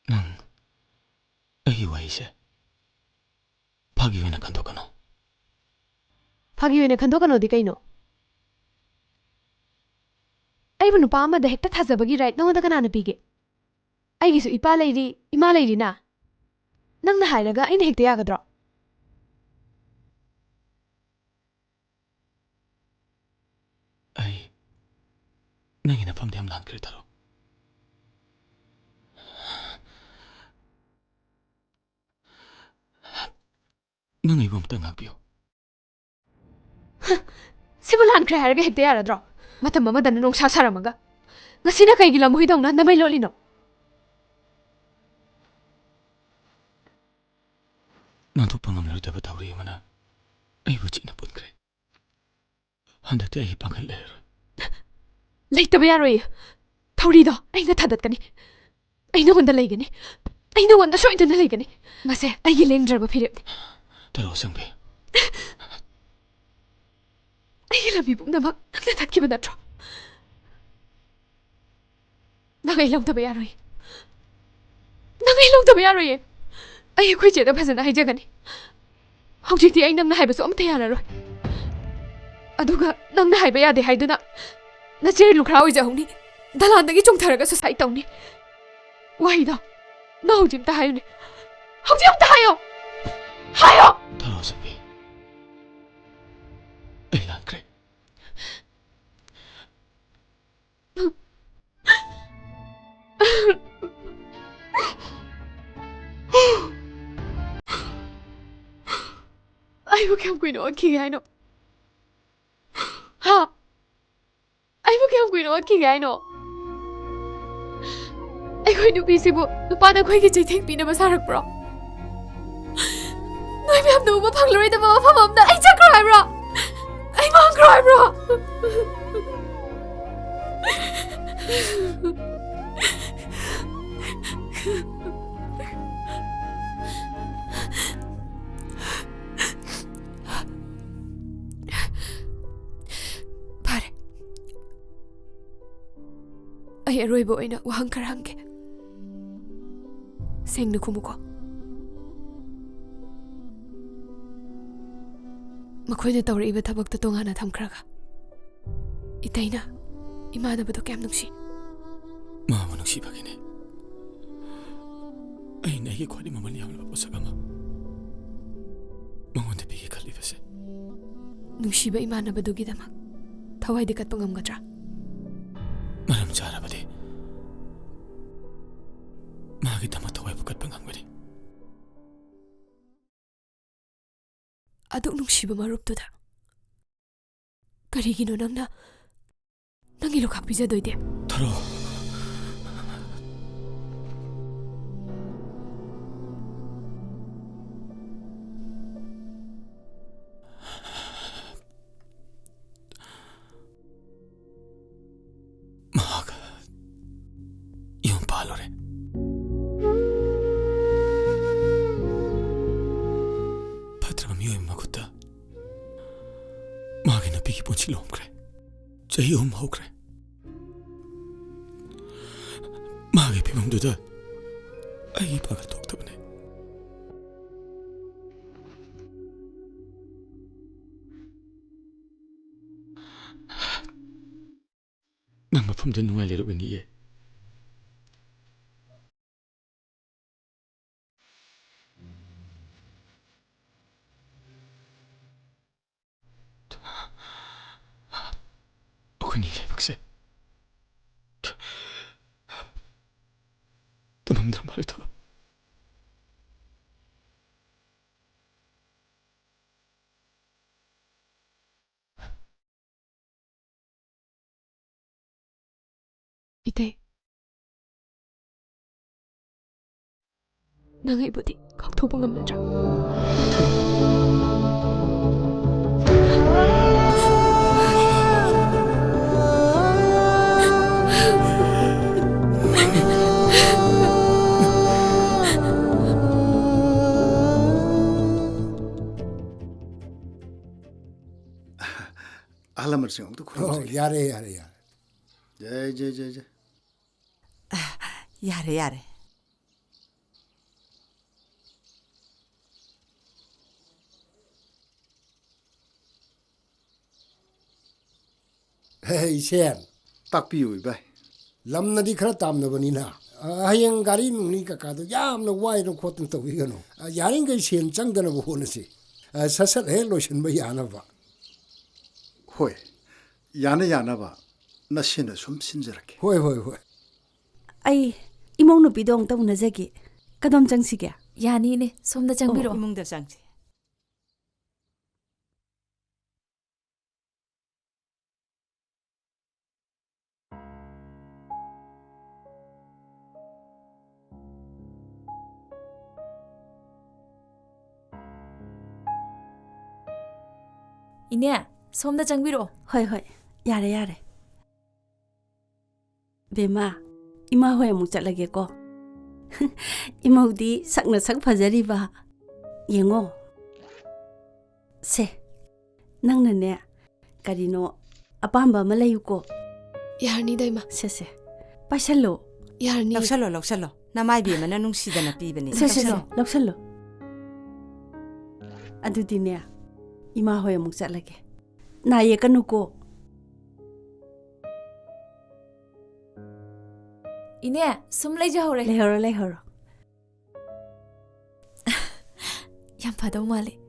ꯅꯪ ꯑꯩꯒꯤ ꯋꯥꯍꯩꯁꯦ ꯐꯥꯒꯤ ꯑꯣꯏꯅ ꯈꯟꯗꯣꯛꯀꯅꯨ꯫ ꯐꯥꯒꯤ ꯑꯣꯏꯅ ꯈꯟꯗꯣꯛꯀꯅꯣꯗꯤ ꯀꯩꯅꯣ? ꯑꯩꯕꯨ ꯅꯨꯄꯥ ꯑꯃꯗ ꯍꯦꯛꯇ ꯊꯥꯖꯕꯒꯤ right ꯅꯉꯣꯟꯗ ꯀꯅꯥꯅ ꯄꯤꯒꯦ? ꯑꯩꯒꯤꯁꯨ ꯏꯄꯥ ꯂꯩꯔꯤ, ꯏꯃꯥ ꯂꯩꯔꯤꯅ꯫ ꯅꯪꯅ ꯍꯥꯏꯔꯒ ꯑꯩꯅ ꯍꯦꯛꯇ ꯌꯥꯒꯗ꯭ꯔꯣ? ꯑꯩ ꯅꯪꯒꯤ ꯅꯐꯝꯗ ꯌꯥꯝ ꯂꯥꯟꯈ꯭ꯔꯦ, ꯊꯥꯔꯣ꯫ ꯅꯪ ꯑꯩꯕꯨ ꯑꯃꯨꯛꯇ ꯉꯥꯛꯄꯤꯌꯨ꯫ ꯁꯤꯕꯨ ꯂꯥꯟꯈ꯭ꯔꯦ ꯍꯥꯏꯔꯒ ꯍꯦꯛꯇ ꯌꯥꯔꯗ꯭ꯔꯣ? ꯃꯇꯝ ꯑꯃꯗꯅ ꯅꯣꯡꯁꯥ ꯁꯥꯔꯝꯃꯒ ꯉꯁꯤꯅ ꯀꯩꯒꯤ ꯂꯝꯍꯨꯏꯗꯧꯅ ꯅꯃꯩ ꯂꯣꯠꯂꯤꯅꯣ? ꯅꯥꯟꯊꯣꯛꯄ ꯉꯝꯂꯔꯣꯏꯗꯕ ꯊꯧꯔꯤ ꯑꯃꯅ ꯑꯩꯕꯨ ꯆꯤꯛꯅ ꯄꯨꯟꯈ꯭ꯔꯦ꯫ ꯍꯟꯗꯛꯇꯤ ꯑꯩꯒꯤ ꯄꯥꯡꯒꯜ ꯂꯩꯔꯔꯣꯏ꯫ ꯂꯩꯇꯕ ꯌꯥꯔꯣꯏꯌꯦ꯫ ꯊꯧꯔꯤꯗꯣ ꯑꯩꯅ ꯊꯥꯗꯠꯀꯅꯤ꯫ ꯑꯩ ꯅꯉꯣꯟꯗ ꯂꯩꯒꯅꯤ꯫ ꯑꯩ ꯅꯉꯣꯟꯗ ꯁꯣꯏꯗꯅ ꯂꯩꯒꯅꯤ꯫ ꯃꯁꯦ ꯑꯩꯒꯤ ꯂꯦꯡꯗ꯭ꯔꯕ ꯐꯤꯔꯦꯞꯅꯤ꯫ ꯊꯥꯔꯣ, ꯁꯪꯕꯤ꯫ ꯑꯩꯒꯤ ꯂꯝꯕꯤ ꯄꯨꯝꯅꯃꯛ ꯅꯪꯅ ꯊꯠꯈꯤꯕ ꯅꯠꯇ꯭ꯔꯣ? ꯅꯪ ꯑꯩ ꯂꯧꯗꯕ ꯌꯥꯔꯣꯏ꯫ ꯅꯪ ꯑꯩ ꯂꯧꯗꯕ ꯌꯥꯔꯣꯏꯌꯦ꯫ ꯑꯩ ꯑꯩꯈꯣꯏ ꯆꯦꯗ ꯐꯖꯅ ꯍꯥꯏꯖꯒꯅꯤ꯫ ꯍꯧꯖꯤꯛꯇꯤ ꯑꯩ ꯅꯪꯅ ꯍꯥꯏꯕꯁꯨ ꯑꯃꯠꯇ ꯌꯥꯔꯔꯣꯏ꯫ ꯑꯗꯨꯒ ꯅꯪꯅ ꯍꯥꯏꯕ ꯌꯥꯗꯦ ꯍꯥꯏꯗꯨꯅ ꯅꯆꯦ ꯂꯨꯈ꯭ꯔꯥ ꯑꯣꯏꯖꯍꯧꯅꯤ꯫ ꯗꯂꯥꯟꯗꯒꯤ ꯆꯣꯡꯊꯔꯒ suicide ꯇꯧꯅꯤ꯫ ꯋꯥꯍꯩꯗꯣ ꯅꯪ ꯍꯧꯖꯤꯛ ꯑꯝꯇ ꯍꯥꯏꯌꯨꯅꯦ꯫ ꯍꯧꯖꯤꯛ ꯑꯝꯇ ꯍꯥꯏꯌꯣ꯫ ꯍꯥꯏꯌꯣ꯫ ꯊꯥꯔꯣ, ꯁꯪꯕꯤ꯫ ꯑꯩ ꯂꯥꯟꯈ꯭ꯔꯦ꯫ ꯑꯩꯕꯨ ꯀꯌꯥꯝ ꯀꯨꯏꯅ ꯑꯣꯠꯈꯤꯒꯦ ꯍꯥꯏꯅꯣ? ꯍꯥ? ꯑꯩꯕꯨ ꯀꯌꯥꯝ ꯀꯨꯏꯅ ꯑꯣꯠꯈꯤꯒꯦ ꯍꯥꯏꯅꯣ? ꯑꯩꯈꯣꯏ ꯅꯨꯄꯤꯁꯤꯕꯨ ꯅꯨꯄꯥꯅ ꯑꯩꯈꯣꯏꯒꯤ ꯆꯩꯊꯦꯡ ꯄꯤꯅꯕ ꯁꯥꯔꯛꯄ꯭ꯔꯣ? ꯅꯣꯏꯕꯨ ꯌꯥꯝꯅ ꯎꯕ ꯐꯪꯂꯔꯣꯏꯗꯕ ꯃꯐꯝ ꯑꯃꯗ ꯑꯩ ꯆꯠꯈ꯭ꯔꯣ ꯍꯥꯏꯕ꯭ꯔꯣ? ꯑꯩ ꯃꯥꯡꯈ꯭ꯔꯣ ꯍꯥꯏꯕ꯭ꯔꯣ? ꯐꯔꯦ, ꯑꯩ ꯑꯔꯣꯏꯕ ꯑꯣꯏꯅ ꯋꯥꯍꯪ ꯈꯔ ꯍꯪꯒꯦ꯫ ꯁꯦꯡꯅ ꯈꯨꯝꯃꯨꯀꯣ꯫ ꯃꯈꯣꯏꯅ ꯇꯧꯔꯛꯏꯕ ꯊꯕꯛꯇ ꯇꯣꯉꯥꯟꯅ ꯊꯝꯈ꯭ꯔꯒ, ꯏꯇꯩꯅ ꯏꯃꯥꯟꯅꯕꯗꯣ ꯀꯌꯥꯝ ꯅꯨꯡꯁꯤ? ꯃꯥꯕꯨ ꯅꯨꯡꯁꯤꯕꯒꯤꯅꯦ ꯑꯩꯅ ꯑꯩꯒꯤ ꯈ꯭ꯋꯥꯏꯗꯒꯤ ꯃꯃꯜ ꯌꯥꯝꯂꯕ ꯄꯣꯠꯁꯛ ꯑꯃ ꯃꯉꯣꯟꯗ ꯄꯤꯒꯦ ꯈꯜꯂꯤꯕꯁꯦ꯫ ꯅꯨꯡꯁꯤꯕ ꯏꯃꯥꯟꯅꯕꯗꯨꯒꯤꯗꯃꯛ ꯊꯋꯥꯏꯗꯤ ꯀꯠꯄ ꯉꯝꯒꯗ꯭ꯔꯥ? ꯃꯔꯝ ꯆꯥꯔꯕꯗꯤ ꯃꯥꯒꯤꯗꯃꯛ ꯊꯋꯥꯏꯕꯨ ꯀꯠꯄ ꯉꯝꯒꯅꯤ꯫ ꯑꯗꯨꯛ ꯅꯨꯡꯁꯤꯕ ꯃꯔꯨꯞꯇꯨꯗ ꯀꯔꯤꯒꯤꯅꯣ ꯅꯪꯅ ꯅꯪꯒꯤ ꯂꯨꯈꯥꯛ ꯄꯤꯖꯗꯣꯏꯗꯤ? ꯊꯔꯣ꯫ ꯃꯍꯥꯛ ꯌꯨꯝ ꯄꯥꯜꯂꯨꯔꯦ꯫ ꯐꯠꯇ꯭ꯔꯕ ꯃꯤꯑꯣꯏ ꯑꯃ ꯃꯈꯨꯠꯇ ꯃꯥꯒꯤ ꯅꯨꯄꯤꯒꯤ ꯄꯨꯟꯁꯤ ꯂꯣꯝꯈ꯭ꯔꯦ꯫ ꯆꯍꯤ ꯑꯍꯨꯝ ꯍꯧꯈ꯭ꯔꯦ꯫ ꯃꯥꯒꯤ ꯐꯤꯕꯝꯗꯨꯗ ꯑꯩꯒꯤ ꯄꯥꯡꯒꯜ ꯊꯣꯛꯇꯕꯅꯦ꯫ ꯅꯪ ꯃꯐꯝꯗ ꯅꯨꯡꯉꯥꯏ ꯂꯩꯔꯛꯅꯤꯡꯉꯤꯌꯦ꯫ ꯑꯩꯈꯣꯏꯅꯤ ꯂꯥꯏꯕꯛꯁꯦ ꯇꯝꯃꯝꯗ꯭ꯔ ꯃꯥꯜꯂꯦ ꯊꯕꯛ꯫ ꯏꯇꯩ, ꯅꯪ ꯑꯩꯕꯨꯗꯤ ꯀꯥꯎꯊꯣꯛꯄ ꯉꯝꯂꯗ꯭ꯔꯥ? ꯑꯍꯜ ꯂꯃꯟꯁꯤꯡ ꯑꯃꯨꯛꯇ ꯈꯨꯔꯨꯝꯖꯒꯦ꯫ ꯖꯩ, ꯖꯩ, ꯖꯩ, ꯖꯩ꯫ ꯌꯥꯔꯦ, ꯌꯥꯔꯦ꯫ ꯍꯦ, ꯏꯆꯦ꯫ ꯇꯥꯛꯄꯤꯌꯨ, ꯏꯕꯥꯏ꯫ ꯂꯝꯅꯗꯤ ꯈꯔ ꯇꯥꯝꯅꯕꯅꯤꯅ, ꯑ, ꯍꯌꯦꯡ ꯒꯥꯔꯤ ꯅꯨꯡꯅꯤ ꯀꯀꯥꯗꯣ ꯌꯥꯝꯅ ꯋꯥꯏꯗꯅ ꯈꯣꯠꯇꯅ ꯇꯧꯕꯤꯒꯅꯨ꯫ ꯑ, ꯌꯥꯔꯤꯈꯩ ꯁꯦꯟ ꯆꯪꯗꯅꯕ ꯍꯣꯠꯅꯁꯤ꯫ ꯑ, ꯁꯠ ꯁꯠ ꯍꯦꯛ ꯂꯣꯏꯁꯤꯟꯕ ꯌꯥꯅꯕ꯫ ꯍꯣꯏ, ꯌꯥꯅ ꯌꯥꯅꯕ ꯅꯁꯦꯟꯅ ꯁꯨꯝ ꯁꯤꯟꯖꯔꯛꯀꯦ꯫ ꯍꯣꯏ, ꯍꯣꯏ, ꯍꯣꯏ꯫ ꯑꯩ ꯏꯃꯧ ꯅꯨꯄꯤꯗꯣ ꯑꯃꯨꯛꯇ ꯎꯅꯖꯒꯦ꯫ ꯀꯗꯣꯝ ꯆꯪꯁꯤꯒꯦ? ꯌꯥꯅꯤꯅꯦ, ꯁꯣꯝꯗ ꯆꯪꯕꯤꯔꯛꯑꯣ꯫ ꯑꯣ, ꯏꯃꯨꯡꯗ ꯆꯪꯁꯤ꯫ ꯏꯅꯦ, ꯁꯣꯝꯗ ꯆꯪꯕꯤꯔꯛꯑꯣ꯫ ꯍꯣꯏ, ꯍꯣꯏ, ꯌꯥꯔꯦ, ꯌꯥꯔꯦ꯫ ꯕꯦꯝꯃ, ꯏꯃꯥ ꯍꯣꯏ ꯑꯃꯨꯛ ꯆꯠꯂꯒꯦꯀꯣ꯫ ꯏꯃꯧꯗꯤ ꯁꯛꯅ ꯁꯛ ꯐꯖꯔꯤꯕ꯫ ꯌꯦꯡꯉꯣ꯫ ꯁꯦ, ꯅꯪꯅꯅꯦ, ꯀꯔꯤꯅꯣ ꯑꯄꯥꯝꯕ ꯑꯃ ꯂꯩꯌꯨꯀꯣ꯫ ꯌꯥꯔꯅꯤꯗ, ꯏꯃꯥ꯫ ꯁꯦ, ꯁꯦ, ꯄꯥꯏꯁꯜꯂꯣ꯫ ꯌꯥꯔꯅꯤ꯫ ꯂꯧꯁꯜꯂꯣ, ꯂꯧꯁꯜꯂꯣ꯫ ꯅꯃꯥꯏ ꯕꯦꯝꯃꯅ ꯅꯨꯡꯁꯤꯗꯅ ꯄꯤꯕꯅꯤ꯫ ꯁꯦ, ꯁꯦ, ꯁꯦ, ꯂꯧꯁꯜꯂꯣ꯫ ꯂꯧꯁꯜꯂꯣ꯫ ꯑꯗꯨꯗꯤꯅꯦ, ꯏꯃꯥ ꯍꯣꯏ ꯑꯃꯨꯛ ꯆꯠꯂꯒꯦ꯫ ꯅꯥ ꯌꯦꯛꯀꯅꯨꯀꯣ꯫ ꯏꯅꯦ, ꯁꯨꯝ ꯂꯩꯖꯍꯧꯔꯦ꯫ ꯂꯩꯍꯧꯔꯣ, ꯂꯩꯍꯧꯔꯣ꯫ ꯌꯥꯝ ꯐꯗꯧ ꯃꯥꯜꯂꯦ꯫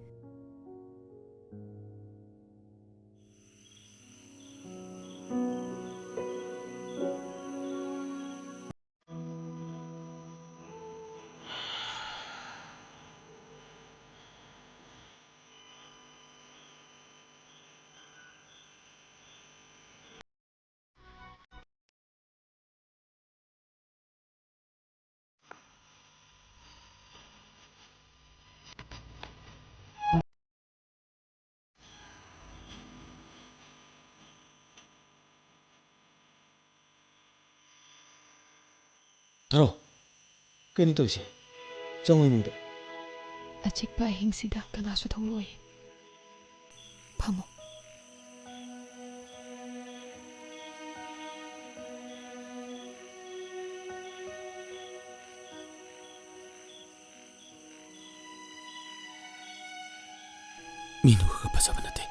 ꯊꯔꯣ, ꯀꯩꯅꯣ ꯇꯧꯔꯤꯁꯦ? ꯆꯪꯉꯣ ꯏꯃꯨꯡꯗ꯫ ꯑꯆꯤꯛꯄ ꯑꯍꯤꯡꯁꯤꯗ ꯀꯅꯥꯁꯨ ꯊꯣꯛꯂꯛꯑꯣꯏ꯫ ꯐꯝꯃꯣ꯫ ꯃꯤ ꯅꯨꯡꯈꯛ ꯐꯖꯕ ꯅꯠꯇꯦ꯫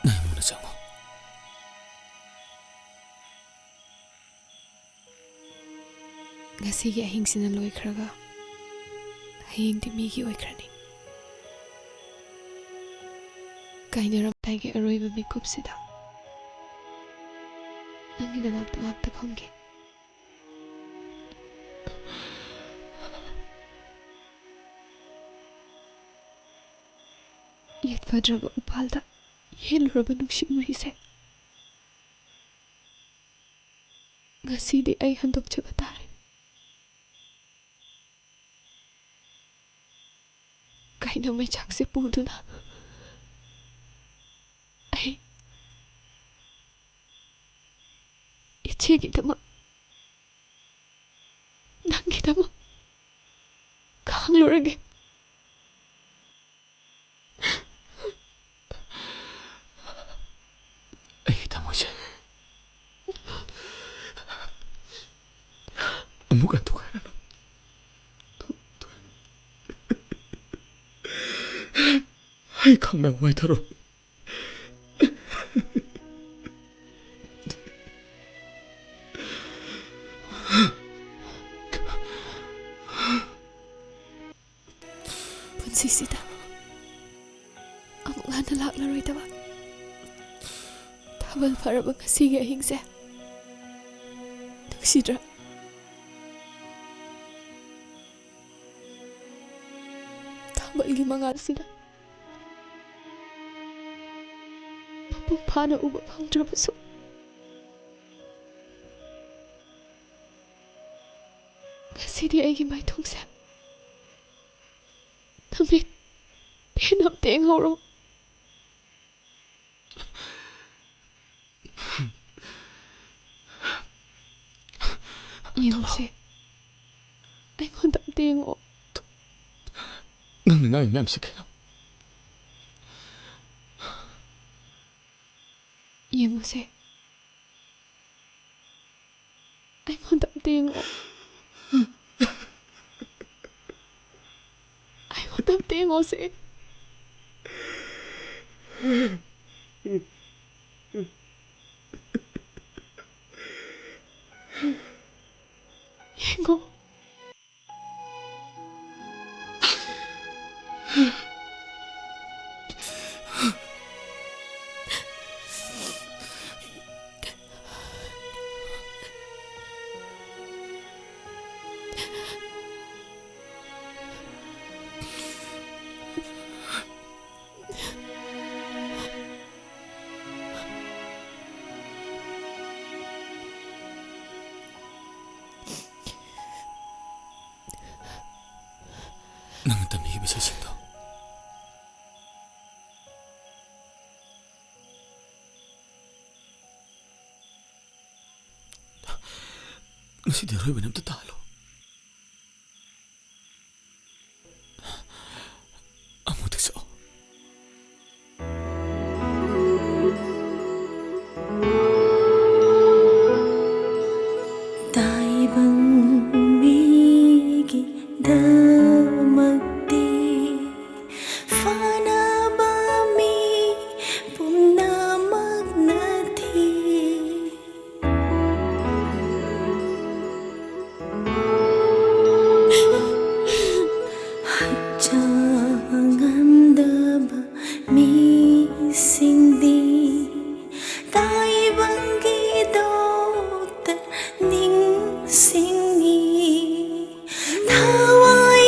ꯅꯪ ꯏꯃꯨꯡꯗ ꯆꯪꯉꯣ꯫ ꯉꯁꯤꯒꯤ ꯑꯍꯤꯡꯁꯤꯅ ꯂꯣꯏꯈ꯭ꯔꯒ ꯍꯌꯦꯡꯗꯤ ꯃꯤꯒꯤ ꯑꯣꯏꯈ꯭ꯔꯅꯤ꯫ ꯀꯥꯏꯅꯔꯝꯗꯥꯏꯒꯤ ꯑꯔꯣꯏꯕ ꯃꯤꯀꯨꯞꯁꯤꯗ ꯅꯪꯒꯤ ꯅꯅꯥꯛꯇ ꯉꯥꯛꯇ ꯐꯝꯒꯦ꯫ ꯌꯦꯠꯐꯗ꯭ꯔꯕ ꯎꯄꯥꯜꯗ ꯌꯦꯜꯂꯨꯔꯕ ꯅꯨꯡꯁꯤ ꯎꯔꯤꯁꯦ, ꯉꯁꯤꯗꯤ ꯑꯩ ꯍꯟꯗꯣꯛꯆꯕ ꯇꯥꯔꯦ꯫ ꯀꯩꯅꯣ ꯃꯩꯆꯥꯛꯁꯦ ꯄꯨꯗꯨꯅ ꯑꯩ ꯏꯆꯦꯒꯤꯗꯃꯛ, ꯅꯪꯒꯤꯗꯃꯛ ꯈꯥꯡꯂꯨꯔꯒꯦ꯫ ꯑꯩꯒꯤ ꯊꯃꯣꯏꯁꯦ ꯑꯃꯨꯛ ꯍꯟꯅ ꯊꯨꯒꯥꯏꯔꯅꯨ꯫ ꯑꯩ ꯈꯪꯅ ꯋꯥꯏꯊꯔꯣ꯫ ꯄꯨꯟꯁꯤꯁꯤꯗ ꯑꯃꯨꯛ ꯍꯟꯅ ꯂꯥꯛꯂꯔꯣꯏꯗꯕ ꯊꯥꯕꯜ ꯐꯔꯕ ꯉꯁꯤꯒꯤ ꯑꯍꯤꯡꯁꯦ ꯅꯨꯡꯁꯤꯗ꯭ꯔꯥ? ꯊꯥꯕꯜꯒꯤ ꯃꯉꯥꯜꯁꯤꯅ ꯃꯄꯨꯡ ꯐꯥꯅ ꯎꯕ ꯐꯪꯗ꯭ꯔꯕꯁꯨ, ꯉꯁꯤꯗꯤ ꯑꯩꯒꯤ ꯃꯥꯏꯊꯣꯡꯁꯦ ꯅꯃꯤꯠ ꯄꯦꯟꯅ ꯑꯝꯇ ꯌꯦꯡꯍꯧꯔꯣ꯫ ꯌꯦꯡꯉꯨꯁꯦ꯫ ꯑꯩꯉꯣꯟꯗ ꯑꯝꯇ ꯌꯦꯡꯉꯛꯑꯣ꯫ ꯅꯪꯅ ꯉꯥꯡꯉꯤ ꯃꯌꯥꯝꯁꯦ ꯀꯩꯅꯣ? ꯌꯦꯡꯉꯨꯁꯦ꯫ ꯑꯩꯉꯣꯟꯗ ꯑꯝꯇ ꯌꯦꯡꯉꯛꯑꯣ꯫ ꯑꯩꯉꯣꯟꯗ ꯑꯝꯇ ꯌꯦꯡꯉꯛꯑꯣꯁꯦ꯫ ꯌꯦꯡꯉꯣ꯫ ꯅꯪꯅ ꯇꯝꯕꯤꯈꯤꯕ ꯏꯁꯩꯁꯤꯡꯗꯣ ꯉꯁꯤꯗꯤ ꯑꯔꯣꯏꯕꯅꯤ, ꯑꯝꯇ ꯇꯥꯍꯜꯂꯣ꯫ ꯑꯃꯨꯛꯇ ꯁꯛꯑꯣ꯫ ꯇꯥꯏꯕꯪ ꯃꯤꯒꯤꯗꯃꯛꯇꯤ ꯐꯅꯕ ꯃꯤ ꯄꯨꯝꯅꯃꯛꯅ ꯊꯤ꯫ ꯍꯛꯆꯥꯡ ꯉꯝꯗꯕ ꯃꯤꯁꯤꯡꯗꯤ ꯇꯥꯏꯕꯪꯒꯤ ꯗꯣꯛꯇꯔ ꯅꯤꯡꯁꯤꯡꯉꯤ꯫ ꯊꯋꯥꯏ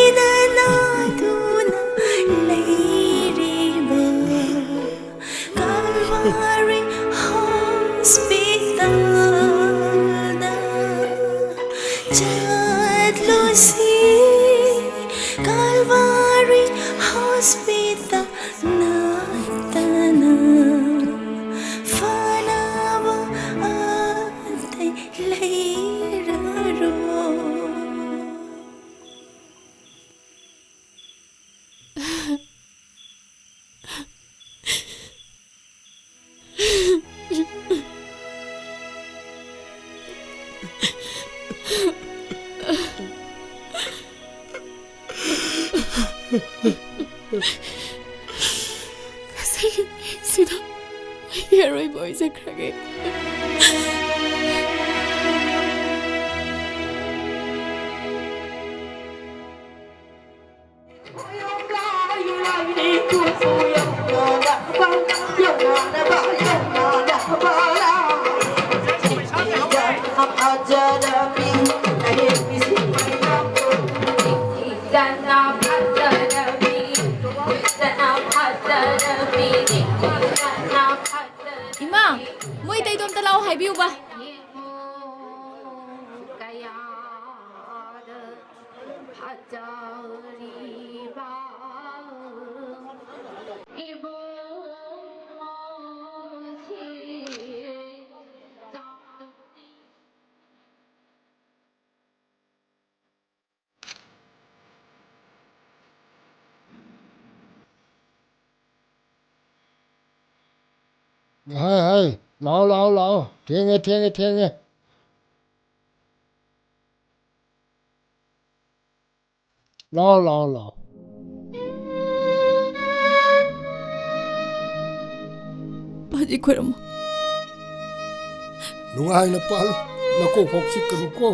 ꯉꯁꯤꯒꯤ ꯁꯤꯗ ꯑꯩꯒꯤ ꯑꯔꯣꯏꯕ ꯑꯣꯏꯖꯈ꯭ꯔꯒꯦ꯫ ꯏꯃꯥ, ꯃꯣꯏ ꯏꯇꯩꯗꯣ ꯑꯝꯇ ꯂꯥꯛꯑꯣ ꯍꯥꯏꯕꯤꯌꯨꯕ꯫ ꯍꯥꯏ, ꯍꯥꯏ, ꯂꯥꯛꯑꯣ, ꯂꯥꯛꯑꯣ, ꯂꯥꯛꯑꯣ꯫ ꯊꯦꯡꯉꯦ, ꯊꯦꯡꯉꯦ, ꯊꯦꯡꯉꯦ꯫ ꯂꯥꯛꯑꯣ, ꯂꯥꯛꯑꯣ, ꯂꯥꯛꯑꯣ꯫ ꯄꯥꯖꯤ ꯈꯣꯏꯔꯝꯃꯣ꯫ ꯅꯨꯡꯉꯥꯏꯅ ꯄꯥꯜꯂꯨ꯫ ꯅꯀꯣꯛ ꯐꯥꯎ ꯆꯤꯛꯀꯅꯨꯀꯣ꯫